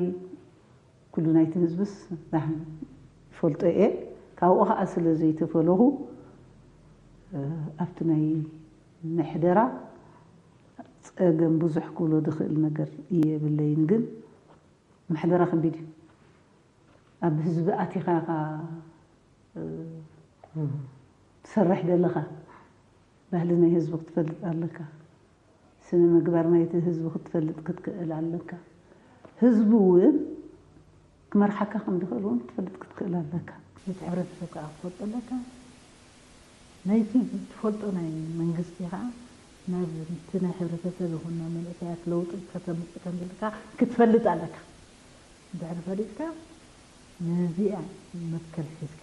ኩሉ ናይቲ ህዝብስ ዳሕን ይፈልጦ እየ። ካብኡ ኸኣ ስለ ዘይተፈለኹ፣ እ፣ ኣብቲ ናይ ምሕደራ ጸገም ብዙሕ ክብሎ ዝኽእል ነገር የብለይን። ግን ምሕደራ ከቢድ እዩ። ኣብ ህዝቢ ኣቲኻ ኢኻ፣ እ፣ ትሰርሕ ዘለኻ። ባህሊ ናይ ህዝቢ ክትፈልጥ ኣለካ። ስነ ምግባር ናይቲ ህዝቢ ክትፈልጥ ክትክእል ኣለካ። ህዝቢ እውን ክመርሓካ ከም ዝኽእል እውን ክትፈልጥ ክትክእል ኣለካ። ነቲ ሕብረተሰብ ከዓ ክትፈልጦ ኣለካ። ናይቲ ትፈልጦ ናይ መንግስቲ ከዓ ናብ እቲ ናይ ሕብረተሰብ ይኹን ናብ መንእሰያት ለውጢ ከተምፅእ ከም ዘለካ ክትፈልጥ ኣለካ። እንድሕር ፈሊጥካ ነዚኣ መትከል ሒዝካ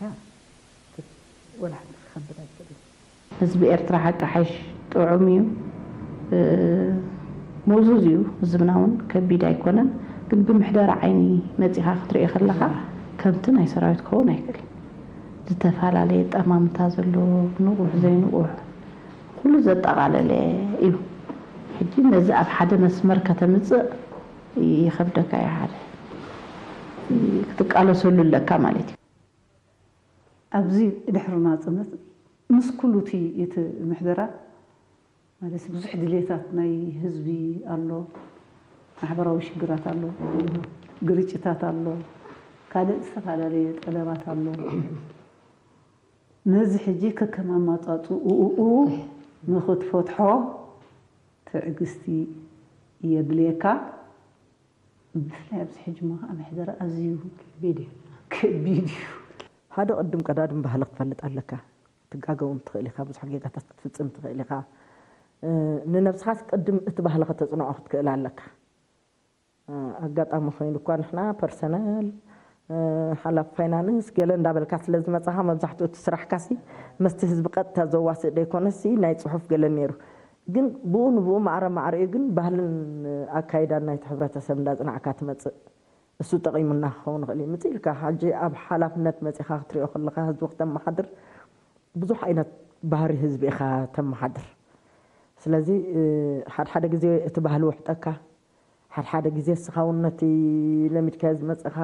ወላ ሓንቲ ክኸብድ ኣይክእልን። ህዝቢ ኤርትራ ሓቂ ሓይሽ ጥዑም እዩ፣ ምእዙዝ እዩ። ህዝብና እውን ከቢድ ኣይኮነን፣ ግን ብምሕደራ ዓይኒ መጺኻ ክትሪኦ ከለኻ ከምቲ ናይ ሰራዊት ክኸውን ኣይክእልን። ዝተፈላለየ ጠማምታ ዘለዎ፣ ንቑሕ ዘይንቑሕ፣ ኩሉ ዘጠቓለለ እዩ። ሕጂ ነዚ ኣብ ሓደ መስመር ከተምጽእ ይኸብደካ እዩ። ሓደ ክትቃለሰሉ ኣለካ ማለት እዩ። ኣብዚ ድሕሪ ናፅነት ምስ ኩሉ እቲ እቲ ምሕደራ ማለት ብዙሕ ድሌታት ናይ ህዝቢ ኣሎ፣ ማሕበራዊ ሽግራት ኣሎ፣ ግርጭታት ኣሎ፣ ካልእ ዝተፈላለየ ጠለባት ኣሎ። ነዚ ሕጂ ከከም ኣማፃፅኡ ንኽትፈትሖ ትዕግስቲ የድልየካ። ብፍላይ ኣብዚ ሕጂ እሞ ከዓ ምሕደራ ኣዝዩ ከቢድ እዩ። ከቢድ እዩ። ሓደ ቅድም ቀዳድም ባህሊ ክትፈልጥ ኣለካ። ክትጋገ እውን ትኽእል ኢኻ፣ ብዙሕ ጌጋታት ክትፍፅም ትኽእል ኢኻ። ንነብስኻስ ቅድም እቲ ባህሊ ከተፅንዖ ክትክእል ኣለካ። ኣጋጣሚ ኮይኑ እኳ ንሕና ፐርሰናል ሓላፊ ፋይናንስ ገለ እንዳበልካ ስለ ዝመፃኻ መብዛሕትኡ እቲ ስራሕካሲ መስቲ ህዝቢ ቀጥታ ዘዋስእ ደይኮነሲ ናይ ፅሑፍ ገለ ነይሩ። ግን ብኡ ንብኡ ማዕረ ማዕሪኡ ግን ባህልን ኣካይዳን ናይቲ ሕብረተሰብ እንዳፅናዕካ ትመፅእ። እሱ ጠቒሙና ክኸውን ይኽእል እዩ። ምፅእ ኢልካ ሕጂ ኣብ ሓላፍነት መፂኻ ክትሪኦ ከለኻ ህዝቢ ክተመሓድር ብዙሕ ዓይነት ባህሪ ህዝቢ ኢኻ ተመሓድር። ስለዚ ሓድሓደ ግዜ እቲ ባህሊ ውሕጠካ፣ ሓድሓደ ግዜ እስኻ እውን ነቲ ለሚድካዮ ዝመፀኻ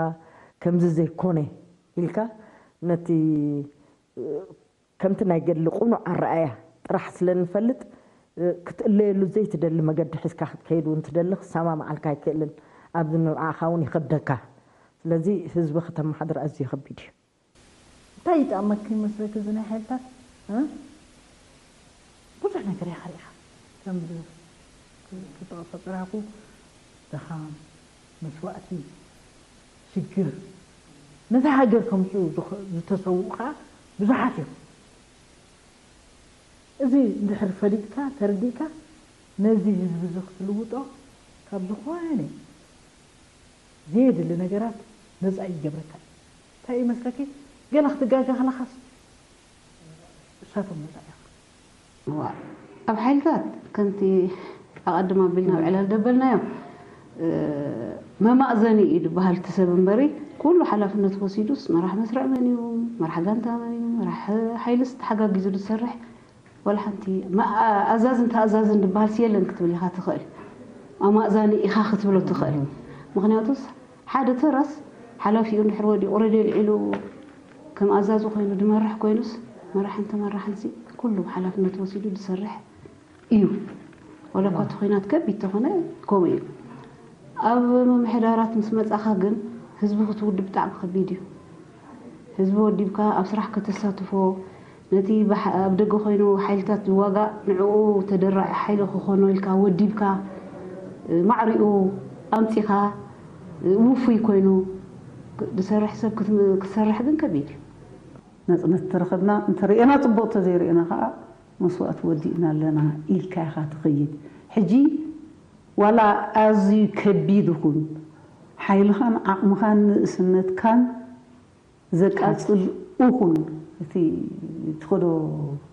ከምዚ ዘይኮነ ኢልካ ነቲ ከምቲ ናይ ገድሊ ቁኑዕ ኣረኣያ ጥራሕ ስለ ንፈልጥ ክትእለየሉ ዘይትደሊ መገዲ ሒዝካ ክትከይድ እውን ትደሊ ክሰማምዓልካ ኣይክእልን። ኣብዚ ንብዓኻ እውን ይኸብደካ። ስለዚ ህዝቢ ከተመሓድር ኣዝዩ ከቢድ እዩ። እንታይ ይጠቕመኪ ይመስለኪ እዚ ናይ ሓይልታት? ብዙሕ ነገር ኢኻ ሪኢኻ። ከም ትጠቕሶ ፅራኹ ድኻም፣ መስዋእቲ፣ ሽግር ነታ ሃገር ከምፅኡ ዝተሰውኡ ከዓ ብዙሓት እዮም። እዚ እንድሕር ፈሊጥካ ተረዲእካ ነዚ ህዝቢ እዚ ክትልውጦ ካብ ዝኾነ ዘየድሊ ነገራት ነፃ ይገብረካ እዩ። እንታይ እዩ መስለኪ? ገለ ክትጋገ ከለኻስ እሳቶም ነፃ እዮም። ኣብ ሓይልታት ከምቲ ኣቐድም ኣቢልና ኣብ ዕላል ደበልናዮ መማእዘኒ እዩ ዝበሃል እቲ ሰብ እምበሪ ኩሉ ሓላፍነት ወሲዱስ መራሕ መስርዕ መን እዩ፣ መራሕ ጋንታ መን እዩ፣ መራሕ ሓይልስ ተሓጋጊዙ ዝሰርሕ ወላ ሓንቲ ኣዛዝን ተኣዛዝን ዝበሃል የለን ክትብል ኢኻ ትኽእል። ኣማእዛኒ ኢኻ ክትብሎ ትኽእል። ምኽንያቱስ ሓደ ተራስ ሓላፊኡ እንድሕር ወዲቑ ሬድዮ ኣልዒሉ ከም ኣዛዚ ኮይኑ ዝመርሕ ኮይኑስ መራሕን ተመራሕንሲ ኩሉ ሓላፍነት ወሲዱ ዝሰርሕ እዩ። ዋላ እኳ እቲ ኹናት ከቢድ ተኾነ ከምኡ እዩ። ኣብ ምምሕዳራት ምስ መጻኻ ግን ህዝቢ ክትውድብ ብጣዕሚ ከቢድ እዩ። ህዝቢ ወዲብካ ኣብ ስራሕ ከተሳትፎ፣ ነቲ ኣብ ደገ ኮይኑ ሓይልታት ዝዋጋእ ንዕኡ ተደራዒ ሓይሊ ክኾኖ ኢልካ ወዲብካ ማዕሪኡ ኣምጺኻ ውፉይ ኮይኑ ዝሰርሕ ሰብ ክትሰርሕ ግን ከቢድ እዩ። ናጽነት ተረኸብና እንተርእና ጽቡቕ፣ እንተዘይርእና ከዓ መስዋእቲ ወዲእና ኣለና ኢልካ ኢኻ ትኸይድ። ሕጂ ዋላ ኣዝዩ ከቢድ ይኹን ሓይልኻን ዓቕምኻን ንእስነትካን ዘቃጽል እኹን እቲ ትኸዶ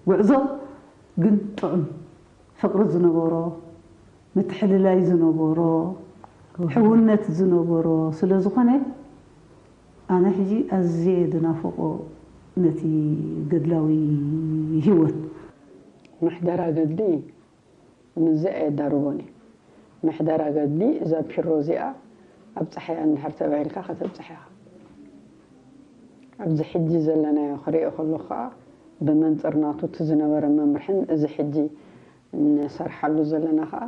ጉዕዞ ግን ጥዑም ፍቕሪ ዝነበሮ ምትሕልላይ ዝነበሮ ሕውነት ዝነበሮ ስለ ዝኾነ ኣነ ሕጂ ኣዝየ ዝናፍቖ ነቲ ገድላዊ ህይወት። ምሕደራ ገድሊ ምስዚ ኣየዳርጎን እዩ። ምሕደራ ገድሊ እዛ ፒሮ እዚኣ ኣብጽሓያ እንድሕር ተባሂልካ ከተብጽሕ ኢኻ። ኣብዚ ሕጂ ዘለናዮ ክሪኦ ከለኹ ከኣ ብመንጽር ናቱ እቲ ዝነበረ መምርሕን እዚ ሕጂ እንሰርሓሉ ዘለና ከኣ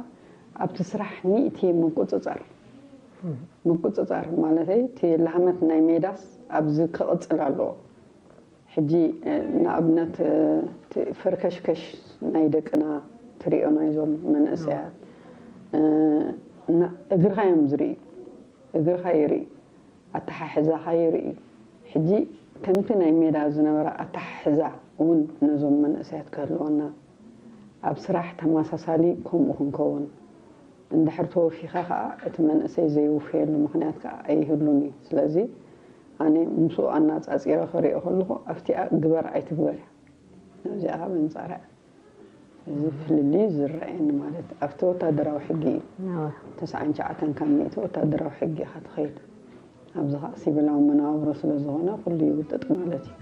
ኣብቲ ስራሕ ሚእቲ ምቁጽጻር ምቁጽጻር ማለተይ እቲ ላህመት ናይ ሜዳስ ኣብዚ ክቕጽል ኣለዎ። ሕጂ ንኣብነት እቲ ፈርከሽከሽ ናይ ደቅና ትሪኦ ናይዞም መንእሰያት እግርኻ እዮም ዝርእዩ። እግርኻ ይርኢ፣ ኣተሓሕዛኻ ይርኢ። ሕጂ ከምቲ ናይ ሜዳ ዝነበረ ኣተሓሕዛ እውን ነዞም መንእሰያት ክህልወና ኣብ ስራሕ ተመሳሳሊ ከምኡ ክንከውን፣ እንድሕር ተወፊኻ ከኣ እቲ መንእሰይ ዘይውፈየሉ ምኽንያት ከኣ ኣይህሉን እዩ። ስለዚ ኣነ ምስኡ ኣነጻጺረ ክሪኦ ከለኹ ኣብቲኣ ግበር ኣይትግበር እያ፣ ናብዚኣ ከኣ በንጻራ እያ። እዚ ፍልልይ ዝረኣየኒ ማለት ኣብቲ ወታደራዊ ሕጊ እዩ። ተስዓን ትሽዓተን ካብ ሚእቲ ወታደራዊ ሕጊ ኢኻ ትኸይድ። ኣብዚ ኸኣ ሲቪላዊ መነባብሮ ስለ ዝኾነ ኩሉ ይውጥጥ ማለት እዩ።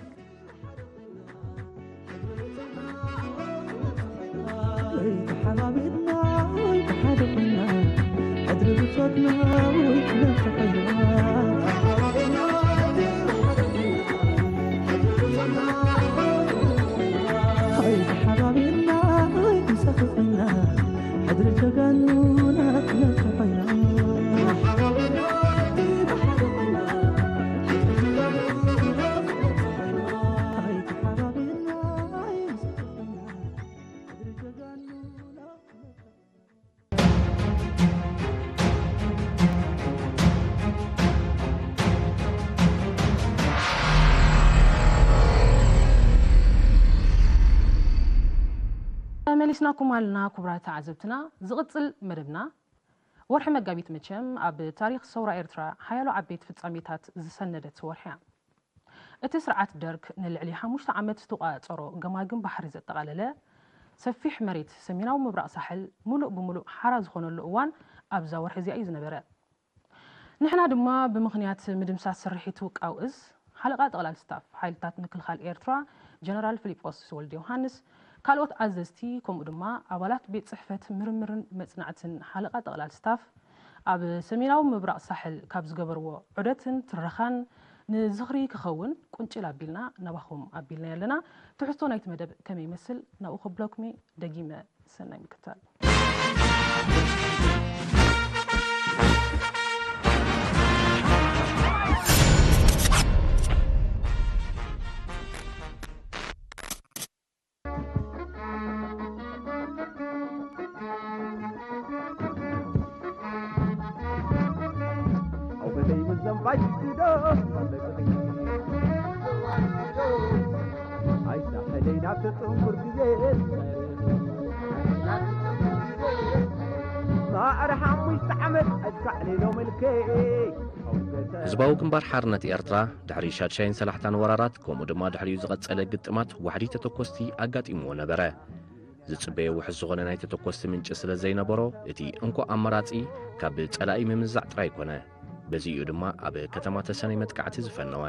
ተመሊስናኩም ኣለና ክቡራት ተዓዘብትና። ዝቕጽል መደብና፣ ወርሒ መጋቢት መቸም ኣብ ታሪኽ ሰውራ ኤርትራ ሓያሎ ዓበይቲ ፍጻሜታት ዝሰነደት ወርሒ እያ። እቲ ስርዓት ደርግ ንልዕሊ ሓሙሽተ ዓመት ዝተቋጸሮ ገማግም ባሕሪ ዘጠቓለለ ሰፊሕ መሬት ሰሜናዊ ምብራቕ ሳሕል ምሉእ ብምሉእ ሓራ ዝኾነሉ እዋን ኣብዛ ወርሒ እዚኣ እዩ ዝነበረ። ንሕና ድማ ብምኽንያት ምድምሳስ ስርሒት ውቃው እዝ ሓለቓ ጠቕላል ስታፍ ሓይልታት ምክልኻል ኤርትራ ጀነራል ፊሊጶስ ወልደ ዮሃንስ፣ ካልኦት ኣዘዝቲ ከምኡ ድማ ኣባላት ቤት ጽሕፈት ምርምርን መጽናዕትን ሓለቓ ጠቕላል ስታፍ ኣብ ሰሜናዊ ምብራቕ ሳሕል ካብ ዝገበርዎ ዑደትን ትረኻን ንዝኽሪ ክኸውን ቁንጭል ኣቢልና ናባኹም ኣቢልና ኣለና። ትሕዝቶ ናይቲ መደብ ከመይ ይመስል ናብኡ ከብለኩም እየ። ደጊመ ሰናይ ምክትታል። ህዝባዊ ግንባር ሓርነት ኤርትራ ድሕሪ ሻድሻይን ሰላሕታን ወራራት፣ ከምኡ ድማ ድሕሪኡ ዝቐጸለ ግጥማት ዋሕዲ ተተኮስቲ ኣጋጢምዎ ነበረ። ዝጽበዮ ውሑስ ዝኾነ ናይ ተተኮስቲ ምንጪ ስለ ዘይነበሮ፣ እቲ እንኮ ኣማራጺ ካብ ጸላኢ ምምዛዕ ጥራይ ኮነ። በዚ'ዩ ድማ ኣብ ከተማ ተሰነይ መጥቃዕቲ ዝፈነወ።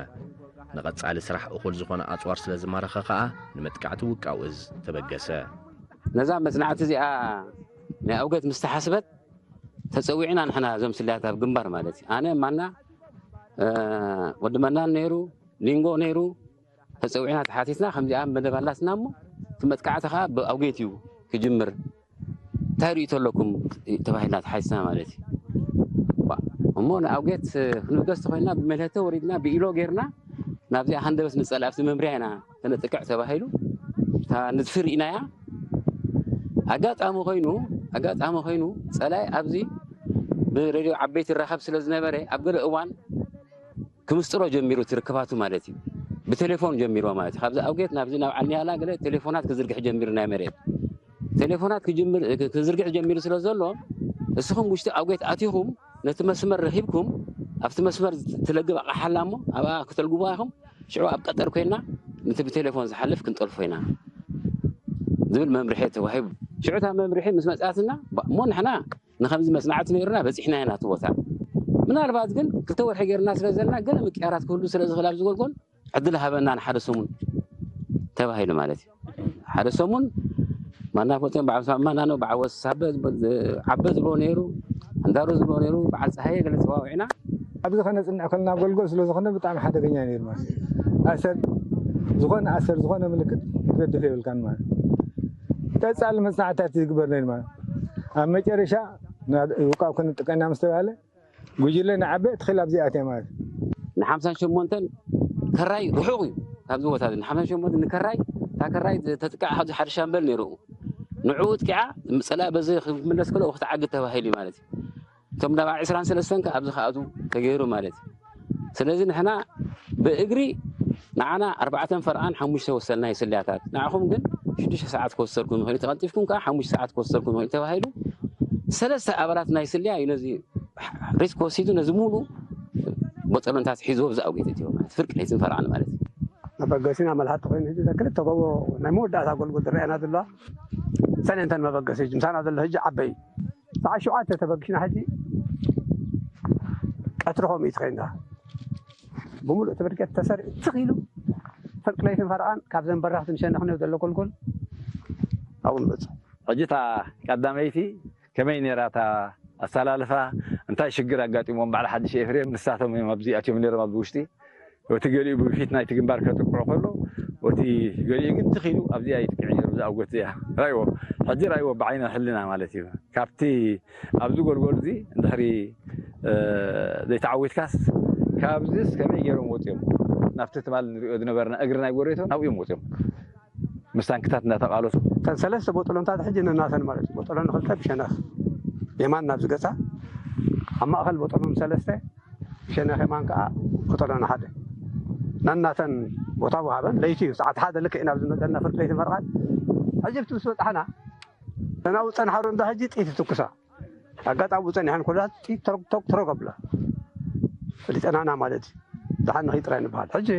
ንቐጻሊ ስራሕ እኹል ዝኾነ ኣጽዋር ስለ ዝማረኸ ከኣ፣ ንመጥቃዕቲ ውቃው እዝ ተበገሰ። ነዛ መጽናዕቲ እዚኣ ናይ ኣውገት ምስ ተሓስበት፣ ተጸዊዕና ንሕና እዞም ስልያት ኣብ ግንባር ማለት እዩ። ኣነ፣ ማና፣ ወዲ መናን ነይሩ፣ ሊንጎ ነይሩ፣ ተጸዊዕና ተሓቲትና፣ ከምዚኣ መደብ ኣላትና እሞ፣ እቲ መጥቃዕቲ ከኣ ብኣውጌት እዩ ክጅምር። እንታይ ርእይቶ ኣለኩም ተባሂልና ተሓቲትና ማለት እዩ። እሞ ንኣውጌት ክንብገስ ተኾይንና ብመልሀተ ወሪድና ብኢሎ ጌርና ናብዚኣ ሃንደበት ንጸላ ኣብቲ መምርያ ኢና ተነጥቅዕ ተባሂሉ። እታ ንድፊ ርኢናያ። ኣጋጣሚ ኮይኑ፣ ኣጋጣሚ ኮይኑ ጸላይ ኣብዚ ብሬድዮ ዓበይቲ ይራኸብ ስለ ዝነበረ ኣብ ገለ እዋን ክምስጥሮ ጀሚሩ እቲ ርክባቱ ማለት እዩ። ብቴሌፎን ጀሚርዎ ማለት እዩ። ካብዚ ኣውጌት ናብዚ ናብ ዓልኒያላ ገለ ቴሌፎናት ክዝርግሕ ጀሚሩ ናይ መሬት ቴሌፎናት ክጅምር ክዝርግሕ ጀሚሩ ስለ ዘሎ እስኹም ውሽጢ ኣውጌት ኣቲኹም ነቲ መስመር ረኺብኩም ኣብቲ መስመር ትለግብ ኣቕሓ ኣላ እሞ ኣብኣ ክተልግቡዋ ኢኹም። ሽዑ ኣብ ቀጠር ኮይና ነቲ ብቴሌፎን ዝሓልፍ ክንጠልፎ ኢና ዝብል መምርሒ ተዋሂቡ። ሽዑ እታ መምርሒ ምስ መፅኣትና እሞ ንሕና ንኸምዚ መፅናዕቲ ነይሩና በፂሕና ኢና እቲ ቦታ። ምናልባት ግን ክልተ ወርሒ ገይርና ስለ ዘለና ገለ ምቅያራት ክህሉ ስለ ዝኽእል ኣብዚ ጎልጎል ዕድል ሃበና ንሓደ ሰሙን ተባሂሉ ማለት እዩ። ሓደ ሰሙን ማና ፎቴን በዓል ሳማ ናኖ በዓል ወስ ሳበ ዓበ ዝብሎ ነይሩ፣ ኣንዳሮ ዝብሎ ነይሩ፣ በዓል ፀሃየ ገለ ተዋዊዕና። ኣብዚ ከነፅንዕ ከለና ጎልጎል ስለ ዝኾነ ብጣዕሚ ሓደገኛ ነይሩ ማለት እዩ። ኣሰር ዝኾነ ኣሰር ዝኾነ ምልክት ክትገድፍ የብልካን ማለት እዩ። ቀፃሊ መፅናዕትታት ዝግበር ነይሩ ማለት እዩ። ኣብ መጨረሻ ውቃብ ክንጥቀና ምስ ተባሃለ ጉጅለ ንዓበ ትኽል ኣብዚ ኣትያ ማለት እዩ። ንሓምሳን ሸሞንተን ከራይ ርሑቕ እዩ ካብዚ ቦታ እዚ። ንሓምሳን ሸሞንተን ንከራይ እታ ከራይ ተጥቃዕ ኣብዚ ሓደ ሻምበል ነይሩ ንዕኡ ጥቂዓ ምጸላ በዚ ክምለስ ከሎ ክትዓግድ ተባሂሉ እዩ ማለት እዩ። እቶም ናብ ዕስራን ሰለስተን ከ ኣብዚ ከኣቱ ተገይሩ ማለት እዩ። ስለዚ ንሕና ብእግሪ ንዓና ኣርባዕተን ፈርቓን ሓሙሽተ ወሰንና ይስልያታት ንዓኹም ግን ሽዱሽተ ሰዓት ክወሰድኩም ይኽእል እዩ፣ ተቐልጢፍኩም ከዓ ሓሙሽተ ሰዓት ክወሰድኩም ይኽእል እዩ ተባሂሉ። ሰለስተ ኣባላት ናይ ስልያ እዩ ነዚ ሪስክ ወሲዱ፣ ነዚ ሙሉ ቦጠሎንታት ሒዝዎ ብዛኣ ጎይተትዮ ማለት ፍርቂ ለይትን ፈርቓን ማለት እዩ። መበገሲና መልሓቲ ኮይኑ፣ ሕጂ እዛ ክልተ ጎቦ ናይ መወዳእታ ጎልጎል ዝረኣየና ዘለዋ ሰሌንተን መበገሲ፣ ሕጂ ምሳና ዘሎ ሕጂ ዓበይ ሰዓት ሸውዓተ ተበጊስና፣ ሕጂ ቀትሪ ከምኡ እዩ ተኸይንና። ብምሉእ እቲ ብርጌድ ተሰሪዑ ትኽ ኢሉ፣ ፍርቂ ለይትን ፈርቓን ካብዘን በረኽቲ ንሸነኽንዮ ዘሎ ጎልጎል ኣብኡ ንበጽሕ። ሕጂ እታ ቀዳመይቲ ከመይ ነይራ እታ ኣሰላልፋ? እንታይ ሽግር ኣጋጢሞም በዓል ሓድሽ ኤፍሬም? ንሳቶም እዮም ኣብዚ ኣትዮም ነይሮም፣ ኣብዚ ውሽጢ። እቲ ገሊኡ ብፊት ናይቲ ግንባር ከጥቅዑ ከሎ፣ እቲ ገሊኡ ግን ትኽ ኢሉ ኣብዚኣ ይጥቅዕ ነይሩ፣ እዛ ኣውጎት እዚኣ። ራእይዎ፣ ሕጂ ራእይዎ ብዓይነ ሕልና ማለት እዩ። ካብቲ ኣብዚ ጎልጎል እዚ እንድሕሪ፣ እ፣ ዘይተዓዊትካስ፣ ካብዚስ ከመይ ገይሮም ወፂኦም? ናብቲ ትማል ንሪኦ ዝነበርና እግሪ ናይ ጎሬቶ ናብኡ እዮም ወፂኦም። ምስ ታንክታት እናተቓለሱ። እተን ሰለስተ ቦጠሎንታት ሕጂ ነናተን ማለት እዩ። ቦጠሎን ክልተ ብሸነኽ የማን ናብዚ ገጻ፣ ኣብ ማእኸል ቦጠሎን ሰለስተ፣ ብሸነኽ የማን ከዓ ቦጠሎን ሓደ። ነናተን ቦታ ወሃበን። ለይቲ እዩ፣ ሰዓት ሓደ ልክዕ ናብዚ መጸና ፍርቂ ለይቲ ፈርቓን። ሕጂ ብቲ ምስ በጻሕና፣ ተናውጸን ሓሩ እንዳ ሕጂ ጥይት ትኩሳ። ኣጋጣሚ ጸኒሐን ኩላት ጥይት ተረግ፣ ተረግ፣ ተረግ ኣብላ። ፈሊጠናና ማለት እዩ። ደሓን ንኺድ ጥራይ ንበሃል። ሕጂ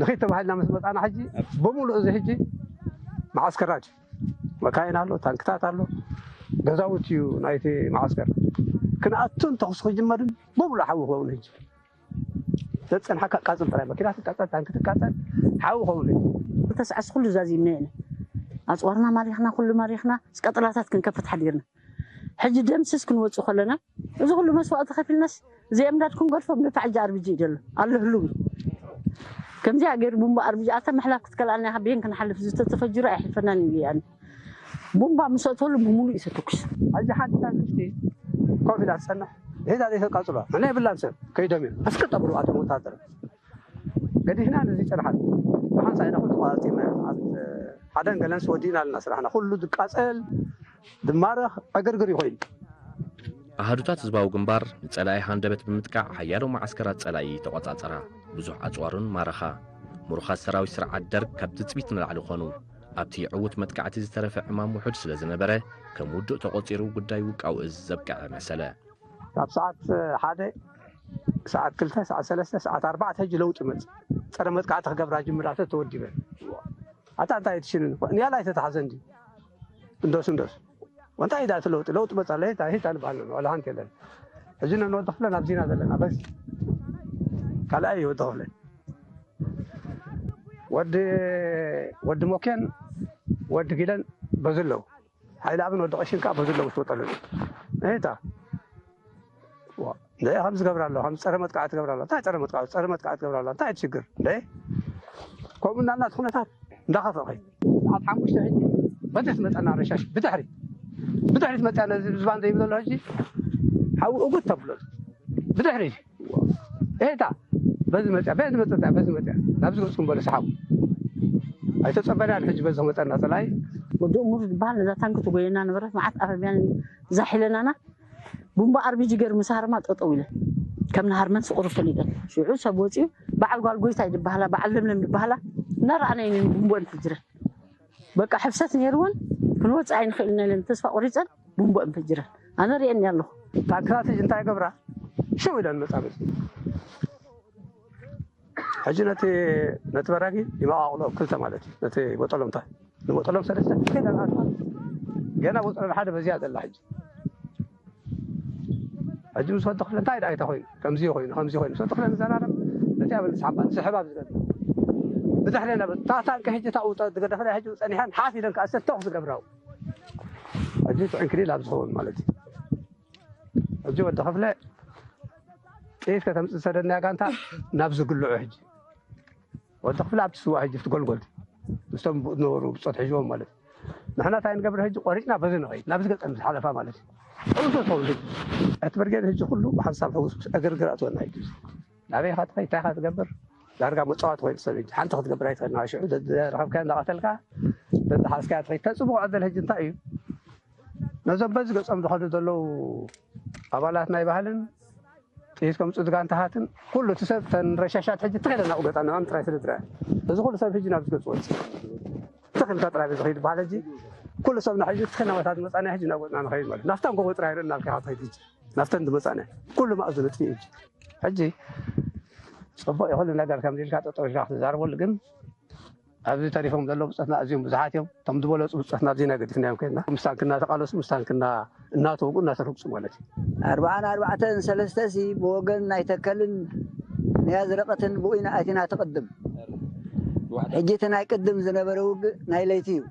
ንኺድ ተባሂልና ምስ መጻና፣ ሕጂ ብምሉእ እዚ ሕጂ መዓስከራት እዩ። መካይን ኣሎ፣ ታንክታት ኣሎ፣ ገዛውቲ እዩ ናይቲ መዓስከር። ክንኣቱን ተኹሲ ክጅመርን ብምሉእ ሓዊ ክኸውን ሕጂ። ዘጸንሓካ ቃጽል ጥራይ፣ መኪና ትቃጸል፣ ታንኪ ትቃጸል፣ ሓዊ ክኸውን ሕጂ። ክልተ ሰዓት ኩሉ ዛዚምና ኢና። ኣጽዋርና ማሪኽና፣ ኩሉ ማሪኽና፣ ቀጠላታት ክንከፍት ሓዲርና። ሕጂ ደምስስ ክንወጽእ ከለና፣ እዚ ኩሉ መስዋእቲ ከፊልናስ፣ እዚ እምዳድ ክንገድፎ፣ ምድፋዕ ሕጂ ኣርቢጂ እዩ ዘሎ። ኣሎ ህሉው እዩ። ከምዚኣ ገይሩ ቡምባ ኣርቢጂ፣ ኣታ ምሕላፍ ክትከልኣልና ኢኻ፣ ብየን ክንሓልፍ፣ እዚ ተተፈጅሩ ኣይሕልፈናን እዩ፣ ያኒ። ቡምባ ምስ ኣእተወሉ ብምሉእ እዩ ተተኩስ። ሕጂ ሓንቲ ታንክቲ ኮፍ ኢላ ትጸንሕ። ሄዳ ዘይተቃጽሎ። ንሕና የብላን ሰብ። ከይዶም እዮም። ኣስቀጠብሩ ኣቶም ወታደር። ገዲፍና ነዚ ጸንሓት። ብሓንሳእ ኢና ኩሉ ተቋጺርና። ሓደን ገለን ወዲእና ኣለና ስራሕና። ኩሉ ዝቃጸል፣ ዝማረኽ፣ ዕግርግር እዩ ኮይኑ። ኣሃዱታት ህዝባዊ ግንባር ንጸላኢ ሃንደበት ብምጥቃዕ ሓያሎ መዓስከራት ጸላኢ ተቖጻጸራ። ብዙሕ ኣጽዋሩን ማረኻ። ምሩኻት ሰራዊት ስርዓት ደርግ ካብ ትጽቢት ንላዕሊ ኾኑ። ኣብቲ ዕዉት መጥቃዕቲ ዝተረፈ ዕማም ውሑድ ስለ ዝነበረ፣ ከም ውዱእ ተቖጺሩ ጉዳይ ውቃው እዝ ዘብቅዐ መሰለ። ካብ ሰዓት ሓደ፣ ሰዓት ክልተ፣ ሰዓት ሰለስተ፣ ሰዓት ኣርባዕተ ሕጂ ለውጢ መጽእ። ጸረ መጥቃዕቲ ክገብራ ጅምራተ ተወዲበን። ኣታ እንታይ ትሽንን? ንያላ ኣይተተሓዘን ድዩ? እንዶስ፣ እንዶስ። እንታይ ኢዳ እቲ ለውጢ? ለውጢ መጻ፣ ለይታ፣ ሂታ ንበሃል ኣለና። ዋላ ሓንቲ የለን። ሕጂ ነንወዲ ክፍለ ናብዚና ዘለና፣ በዚ። ካልኣይ እዩ ወዲ ክፍለ። ወዲ፣ ወዲ ሞኬን፣ ወዲ ጊለን በዚ ኣለዉ። ሓይሊ ኣብን ወዲ ቀሽን ከዓ በዚ ኣለዉ፣ ትወጠሉ። ሂታ። ዋ፣ እንታይ ከምዚ ገብራ ኣሎ? ከም ጸረ መጥቃዕቲ ገብራ ኣሎ። እንታይ ጸረ መጥቃዕቲ? ጸረ መጥቃዕቲ ገብራ ኣሎ። እንታይ እቲ ሽግር? እንደ ከምኡ እናልና እቲ ኩነታት እንዳኸፍአ ኸይዱ። ሰዓት ሓሙሽተ ሕጂ በቲ ትመጸና ረሻሽ ብድሕሪ፣ ብድሕሪ ትመጽያ ነዚ ዝባን ዘይብሎ ኣሎ ሕጂ ሓዊ እጉት ተብሎ። ብድሕሪ ኤታ በዚ መጽያ፣ በዚ መጽያ፣ በዚ መጽያ። ናብዚ ገጽኩም በሉ ሰሓቡ። ኣይተጸበናን ሕጂ በዚ ክመጸና ጸላኢ። ወዲ እሙር ዝበሃል ነዛ ታንኪ ትጎየና ነበረት። መዓት ኣረብያን ዛሒለናና። ቡምባ ኣርቢጂ ገይሩ ምስ ሃርማ ጠጠው ኢለን። ከም ንሃርመን ስቑር ፈሊጠን። ሽዑ ሰብ ወጺኡ፣ በዓል ጓል ጎይታይ ዝበሃላ፣ በዓል ለምለም ዝበሃላ፣ እናረኣናየን ቡምቦ እንፍጅረን። በቃ ሕፍሰት ነይርወን፣ ክንወጽእ ኣይንኽእልን ኢለን ተስፋ ቆሪጸን፣ ቡምቦ እንፍጅረን። ኣነ ርእየን ኣለኹ። ታንክታት ሕጂ እንታይ ገብራ? ሽው ኢለን መጻ መጽ። ሕጂ ነቲ፣ ነቲ በራጊ ይመቓቕሎ ክልተ ማለት እዩ። ነቲ ቦጠሎምታ። ንቦጠሎም ሰለስተ ከይዳ ንኣትዋ። ገና ቦጠሎም ሓደ በዚያ ዘላ ሕጂ። ሕጂ ምስ ወዲ ክፍለ እንታይ ደኣ ኣይታ ኮይኑ? ከምዚ ኮይኑ፣ ከምዚ ኮይኑ። ምስ ወዲ ክፍለ ንዘራረብ፣ ነቲ ኣብ ንስሓባ፣ ንስሕባ ኣብ ዝገድል። ብድሕሬና፣ እታ ታንኪ ሕጂ እታ ውጠ-፣ ዝገደፈላ ሕጂ ጸኒሐን ሓፍ ኢለን ከኣ ሰተኹ ዝገብራው። ሕጂ ትዕንክሊል ኣብ ዝኸውን ማለት እዩ። ሕጂ ወዲ ክፍለ ጥይት ከተምጽእ ዝሰደድናያ ጋንታ ናብ ዝግልዑ ሕጂ። ወዲ ክፍለ ኣብቲ ስዋ ሕጂ ኣብቲ ጎልጎል ምስቶም ብኡ ዝነበሩ ብጾት ሒዝዎም ማለት እዩ። ንሕና እንታይ ንገብር ሕጂ ቆሪጽና በዚ ንኸይድ ናብዚ ገጠም ዝሓለፋ ማለት እዩ። ሕውስ ትኸውን ሕጂ። እቲ ብርጌድ ሕጂ ኩሉ ብሓንሳብ ሕውስ ምስ ዕግርግር ኣትወና ሕጂ። ናበይ ኢኻ ትኸይድ? እንታይ ኢኻ ትገብር? ዳርጋ መጻወቲ ኮይኑ ሰብ ሕጂ ሓንቲ ክትገብር ኣይትኽእልን። ሽዑ ዘ-፣ ዘረኸብካዮ እንዳቐተልካ ዘተሓዝካዮ ትኸይድ። ተጽብቑ ዕድል ሕጂ እንታይ እዩ? ነዞም በዚ ገጾም ዝኸዱ ዘለዉ ኣባላት ናይ ባህልን ጥይት ከምጽኡ ዝጋንታሃትን ኩሉ እቲ ሰብ ተን ረሻሻት ሕጂ ትኸይደ ናብኡ ገጻ ንዕኦም ጥራይ ስለ ዝረአ። እዚ ኩሉ ሰብ ሕጂ ናብዚ ገጽ ወጽእ። ትኽ ኢልካ ጥራይ እዩ ዝኸይድ በሃል። ሕጂ ኩሉ ሰብ ንሕጂ እቲ ከናባታት መጻና ሕጂ ናብ ወጽና ንኸይድ ማለት ናፍታ እንጎጎ ጥራይ ርእ ናብ ከይኻ ትኸይድ። ሕጂ ናፍተን ዝመጻና ኩሉ ማእዙ ንጥፊ እዩ። ሕጂ ጽቡቕ ይኹን ነገር ከምዚ ኢልካ ጠጠው ኢልካ ክትዛረበሉ ግን ኣብዚ ተሪፎም ዘለዉ ብጾትና ኣዝዮም ብዙሓት እዮም። እቶም ዝበለጹ ብጾትና ኣብዚና ገዲፍናዮም ከድና ምስ ታንክና ተቓለሱ ምስ ታንክና እናተወጉ እናተረግጹ ማለት እዩ። ኣርባዓን ኣርባዕተን ሰለስተ ሲ ብወገን ናይ ተከልን ናይ ኣዝረቐትን ብኡ ኢና ኣቲና ትቕድም። ሕጂ እቲ ናይ ቅድም ዝነበረ ውግእ ናይ ለይቲ እዩ።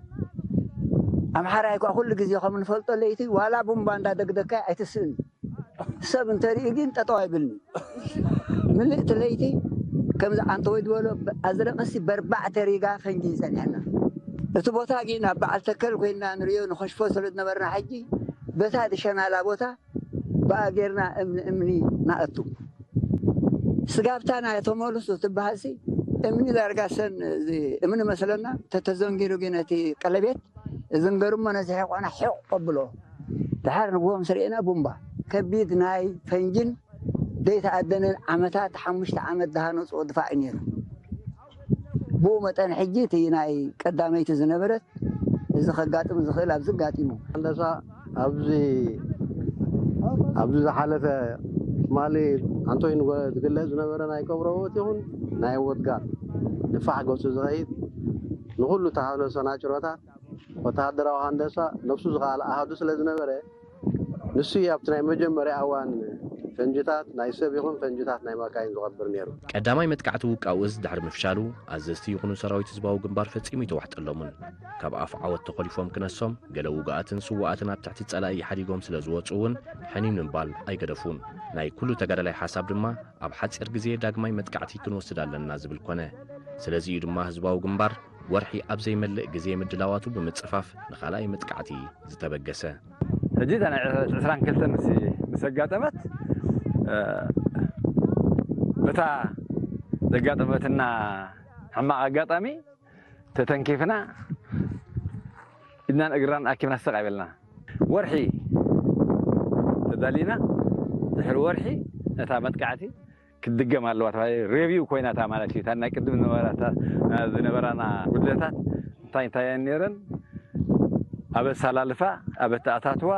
ኣምሓራይ እኳ ኩሉ ግዜ ከም ንፈልጦ ለይቲ ዋላ ቡምባ እንዳደግደካ ኣይትስእን። ሰብ እንተርኢ ግን ጠጠው ኣይብልኒ። ምልእቲ ለይቲ ከምዚ ዓንተወይ ዝበሎ ኣዝረቐሲ በርባዕተ ሪጋ ፈንጂ ይጸንሐና። እቲ ቦታ ግን ኣብ በዓል ተከል ኮይና ንሪኦ ንኸሽፎ ስለ ዝነበርና ሕጂ በታ ዝሸናላ ቦታ ብኣ ጌርና እምኒ እምኒ ንኣቱ። ስጋብታ ናይ ተመልሱ ትበሃልሲ እምኒ ዳርጋ ሰን እዚ እምኒ መስለና ተተዘንጊሩ ግን እቲ ቀለቤት ዝንገርሞ ነዚ ሒቆና ሒቕ ቀብሎ። ድሓር ንግሆ ምስ ርኤና ቡምባ ከቢድ ናይ ፈንጅን ዘይተኣደነን ዓመታት ሓሙሽተ ዓመት ዝሃነፅዎ ድፋዕ እዩ ነይሩ። ብኡ መጠን ሕጂ እቲ ናይ ቀዳመይቲ ዝነበረት እዚ ከጋጥም ዝኽእል ኣብዚ ኣጋጢሙ። ሃንደሳ ኣብዚ ኣብዚ ዝሓለፈ ትማሊ ኣንቶይ ንጎ ዝግለጽ ዝነበረ ናይ ቀብሮ ህይወት ይኹን ናይ ህይወት ጋር ንፋሕ ገጹ ዝኸይድ ንኹሉ ተሃነሶ ናጭሮታት ወተሃደራዊ ሃንደሳ ነብሱ ዝኸኣለ ኣሃዱ ስለ ዝነበረ ንሱ እዩ ኣብቲ ናይ መጀመርያ እዋን ፈንጅታት ናይ ሰብ ይኹን ፈንጅታት ናይ መካይን ዝቐብር ነይሩ። ቀዳማይ መጥቃዕቲ ውቃው እዝ ድሕሪ ምፍሻሉ ኣዘዝቲ ይኹኑ ሰራዊት ህዝባዊ ግንባር ፈጺሙ ይተዋሕጠሎምን። ካብ ኣፍ ዓወት ተኾሊፎም ክነሶም ገለ ውጉኣትን ስዉኣትን ኣብ ትሕቲ ጸላኢ ሓዲጎም ስለ ዝወጽኡ እውን ሕኒን ምባል ኣይገደፉን። ናይ ኩሉ ተጋዳላይ ሓሳብ ድማ ኣብ ሓጺር ግዜ ዳግማይ መጥቃዕቲ ክንወስድ ኣለና ዝብል ኮነ። ስለዚ እዩ ድማ ህዝባዊ ግንባር ወርሒ ኣብ ዘይመልእ ግዜ ምድላዋቱ ብምጽፋፍ ንኻልኣይ መጥቃዕቲ ዝተበገሰ። ሕጂ እታ ናይ ዕስራን ክልተን ምስ ኣጋጠመት በታ ዘጋጠመትና ሕማቕ ኣጋጣሚ ተተንኪፍና ኢድናን እግራን ኣኪብና ስቕ ኣይበልና። ወርሒ ተዳሊና ድሕሪ ወርሒ ነታ መጥቃዕቲ ክትድገም ኣለዋ ተባሂሉ ሬቪው ኮይና እታ ማለት እዩ። እታ ናይ ቅድም ዝነበራና ጉድለታት እንታይ እንታይ እየን ነይረን ኣብ ኣሰላልፋ ኣብ ኣተኣታትዋ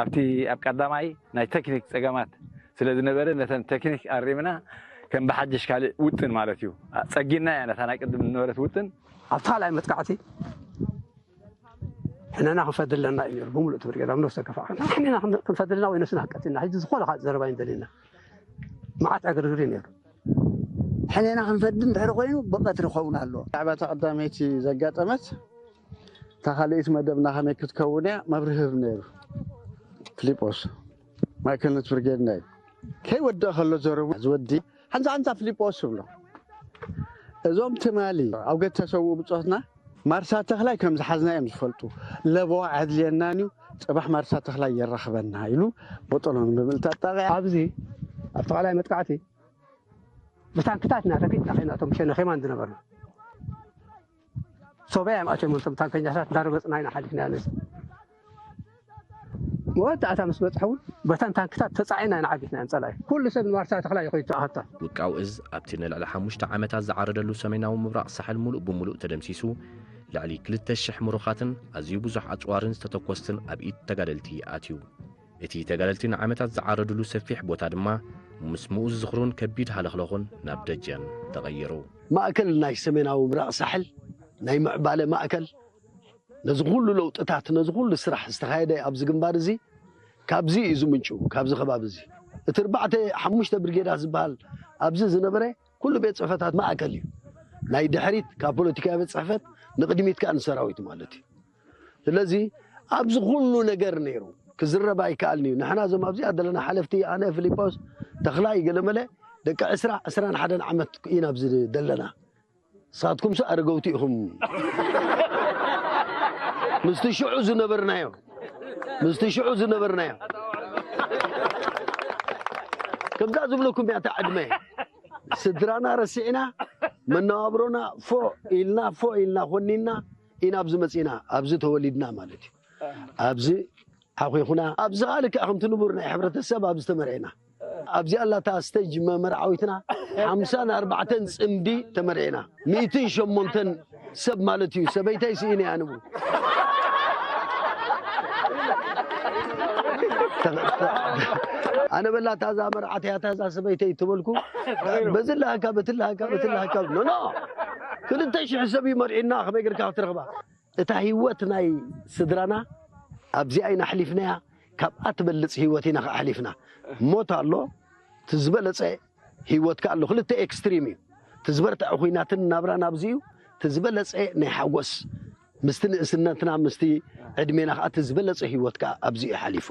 ኣብቲ ኣብ ቀዳማይ ናይ ቴክኒክ ፀገማት ስለ ዝነበረ ነተን ቴክኒክ ኣሪምና ከም ብሓድሽ ካልእ ውጥን ማለት እዩ ፀጊና እያ ነታ ናይ ቅድም ዝነበረት ውጥን ኣብታ ካልኣይ መጥቃዕቲ ሕነና ክንፈዲ ኣለና እዩ ነይሩ ብምሉእ እቲ ብርጌድ ኣብ ነፍሰ ከፋ ሕነና ክንፈዲ ኣለና ወይ ነስና ክንቀትልና ሕጂ ዝኾነ ካልእ ዘረባ እዩ ደልየና መዓት ዕግርግር እዩ ነይሩ ሕነና ክንፈዲ እንድሕር ኮይኑ ብቐትሪ ክኸውን ኣለዎ ብዛዕባ እታ ቀዳመይቲ ዘጋጠመት እታ ካልኣይቲ መደብና ከመይ ክትከውን እያ መብርሂ ህብ ነይሩ ፊሊጶስ ማእከልነት ብርጌድና እዩ ከይወድእ ከሎ ዘረቡ ዝወዲ ሓንሳ ሓንሳ ፊሊጶስ ይብሎ እዞም ትማሊ ኣብ ገድ ተሰውኡ ብጾትና ማርሳ ተኽላይ ከም ዝሓዝና እዮም ዝፈልጡ ለበዋ ኣድልየናን እዩ ጽባሕ ማርሳ ተኽላይ የራኽበና ኢሉ ቦጦሎን ብምልታጥ ጣቕያ ኣብዚ ኣብቲ ካልኣይ መጥቃዕቲ ብታንክታት ኢና ረጊጥና ኸይና እቶም ሸነኽ የማን ዝነበርና ሶብያ እዮም ኣትዮም እቶም ታንከኛታት እንዳረገጽና ኢና ሓሊፍና ነዚ መወዳእታ ምስ በጽሐ እውን በተን ታንክታት ተጻዒና ኢና ዓጊትና እዮም ጸላኢ ኩሉ ሰብ ንማርሳ ተኽላ እዩ ከይተኣኸታ ውቃው እዝ ኣብቲ ንልዕሊ ሓሙሽተ ዓመታት ዝዓረደሉ ሰሜናዊ ምብራቕ ሳሕል ሙሉእ ብምሉእ ተደምሲሱ ልዕሊ ክልተ ሽሕ ምሩኻትን ኣዝዩ ብዙሕ ኣጽዋርን ዝተተኮስትን ኣብ ኢድ ተጋደልቲ ኣትዩ። እቲ ተጋደልቲ ንዓመታት ዝዓረዱሉ ሰፊሕ ቦታ ድማ ምስ ምኡዝ ዝኽሩን ከቢድ ሃለኽለኹን ናብ ደጀን ተቐይሩ። ማእከል ናይ ሰሜናዊ ምብራቕ ሳሕል ናይ ምዕባለ ማእከል ነዚ ኩሉ ለውጥታት ነዚ ኩሉ ስራሕ ዝተኻየደ ኣብዚ ግንባር እዚ ካብዚ እዩ ዝምንጭው ካብዚ ከባቢ እዚ እቲ እርባዕተ ሓሙሽተ ብርጌዳት ዝበሃል ኣብዚ ዝነበረ ኩሉ ቤት ፅሕፈታት ማእከል እዩ ናይ ድሕሪት ካብ ፖለቲካዊ ቤት ፅሕፈት ንቕድሚት ከዓ ንሰራዊት ማለት እዩ ስለዚ ኣብዚ ኩሉ ነገር ነይሩ ክዝረብ ኣይከኣልን እዩ ንሕና እዞም ኣብዚኣ ዘለና ሓለፍቲ ኣነ ፊሊጶስ ተኽላይ ገለመለ ደቂ ዕስራ ዕስራን ሓደን ዓመት ኢና ኣብዚ ዘለና ንስኻትኩምሲ ኣረገውቲ ኢኹም ምስቲ ሽዑ ዝነበርናዮ ምስቲ ሽዑ ዝነበርናዮ ከምዛ ዝብለኩም እያ እታ ዕድመ ስድራና ረሲዕና መነባብሮና ፎ ኢልና ፎ ኢልና ኮኒና ኢና ኣብዚ መፂና ኣብዚ ተወሊድና ማለት እዩ ኣብዚ ሓኺኹና ኣብዚ ካልእ ከምቲ ንቡር ናይ ሕብረተሰብ ኣብዚ ተመርዒና ኣብዚኣ ኣላታ ስተጅ መመርዓዊትና ሓምሳን ኣርባዕተን ፅምዲ ተመርዒና ሚእትን ሸሞንተን ሰብ ማለት እዩ። ሰበይተይ ስኢነ እያ ንብሉ። ኣነ በላ ታዛ መርዓት እያ ታዛ ሰበይተይ ተበልኩ። በዚ ለሃካ በቲ ለሃካ በቲ ለሃካ ኖ ኖ። ክልተ ሽሕ ሰብ እዩ መርዒና ከመይ ገርካ ክትረኽባ? እታ ህይወት ናይ ስድራና ኣብዚኣ ኢና ኣሕሊፍናያ። ካብኣ ትበልጽ ህይወት ኢና ከኣ ኣሕሊፍና። ሞት ኣሎ፣ እቲ ዝበለጸ ህይወት ከኣ ኣሎ። ክልተ ኤክስትሪም እዩ። እቲ ዝበርትዐ ኹናትን ናብራን ኣብዚ እዩ። እቲ ዝበለጸ ናይ ሓጎስ ምስቲ ንእስነትና ምስቲ ዕድሜና ከኣ እቲ ዝበለጸ ህይወት ከኣ ኣብዚ እዩ ሓሊፉ።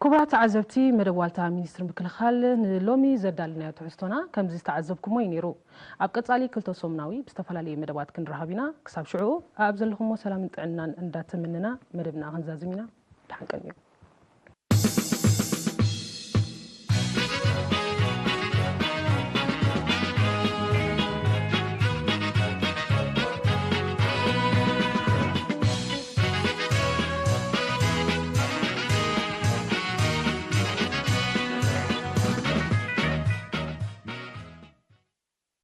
ክቡራት ተዓዘብቲ፣ መደብ ዋልታ ሚኒስትሪ ምክልኻል ንሎሚ ዘዳለናዮ ትሕዝቶና ከምዚ ዝተዓዘብኩሞ እዩ ነይሩ። ኣብ ቀጻሊ ክልተ ሰሙናዊ ብዝተፈላለየ መደባት ክንረኸብ ኢና። ክሳብ ሽዑ ኣብ ዘለኹሞ ሰላምን ጥዕናን እንዳተመነና መደብና ክንዛዝም ኢና። ደሓን ቀንዩ።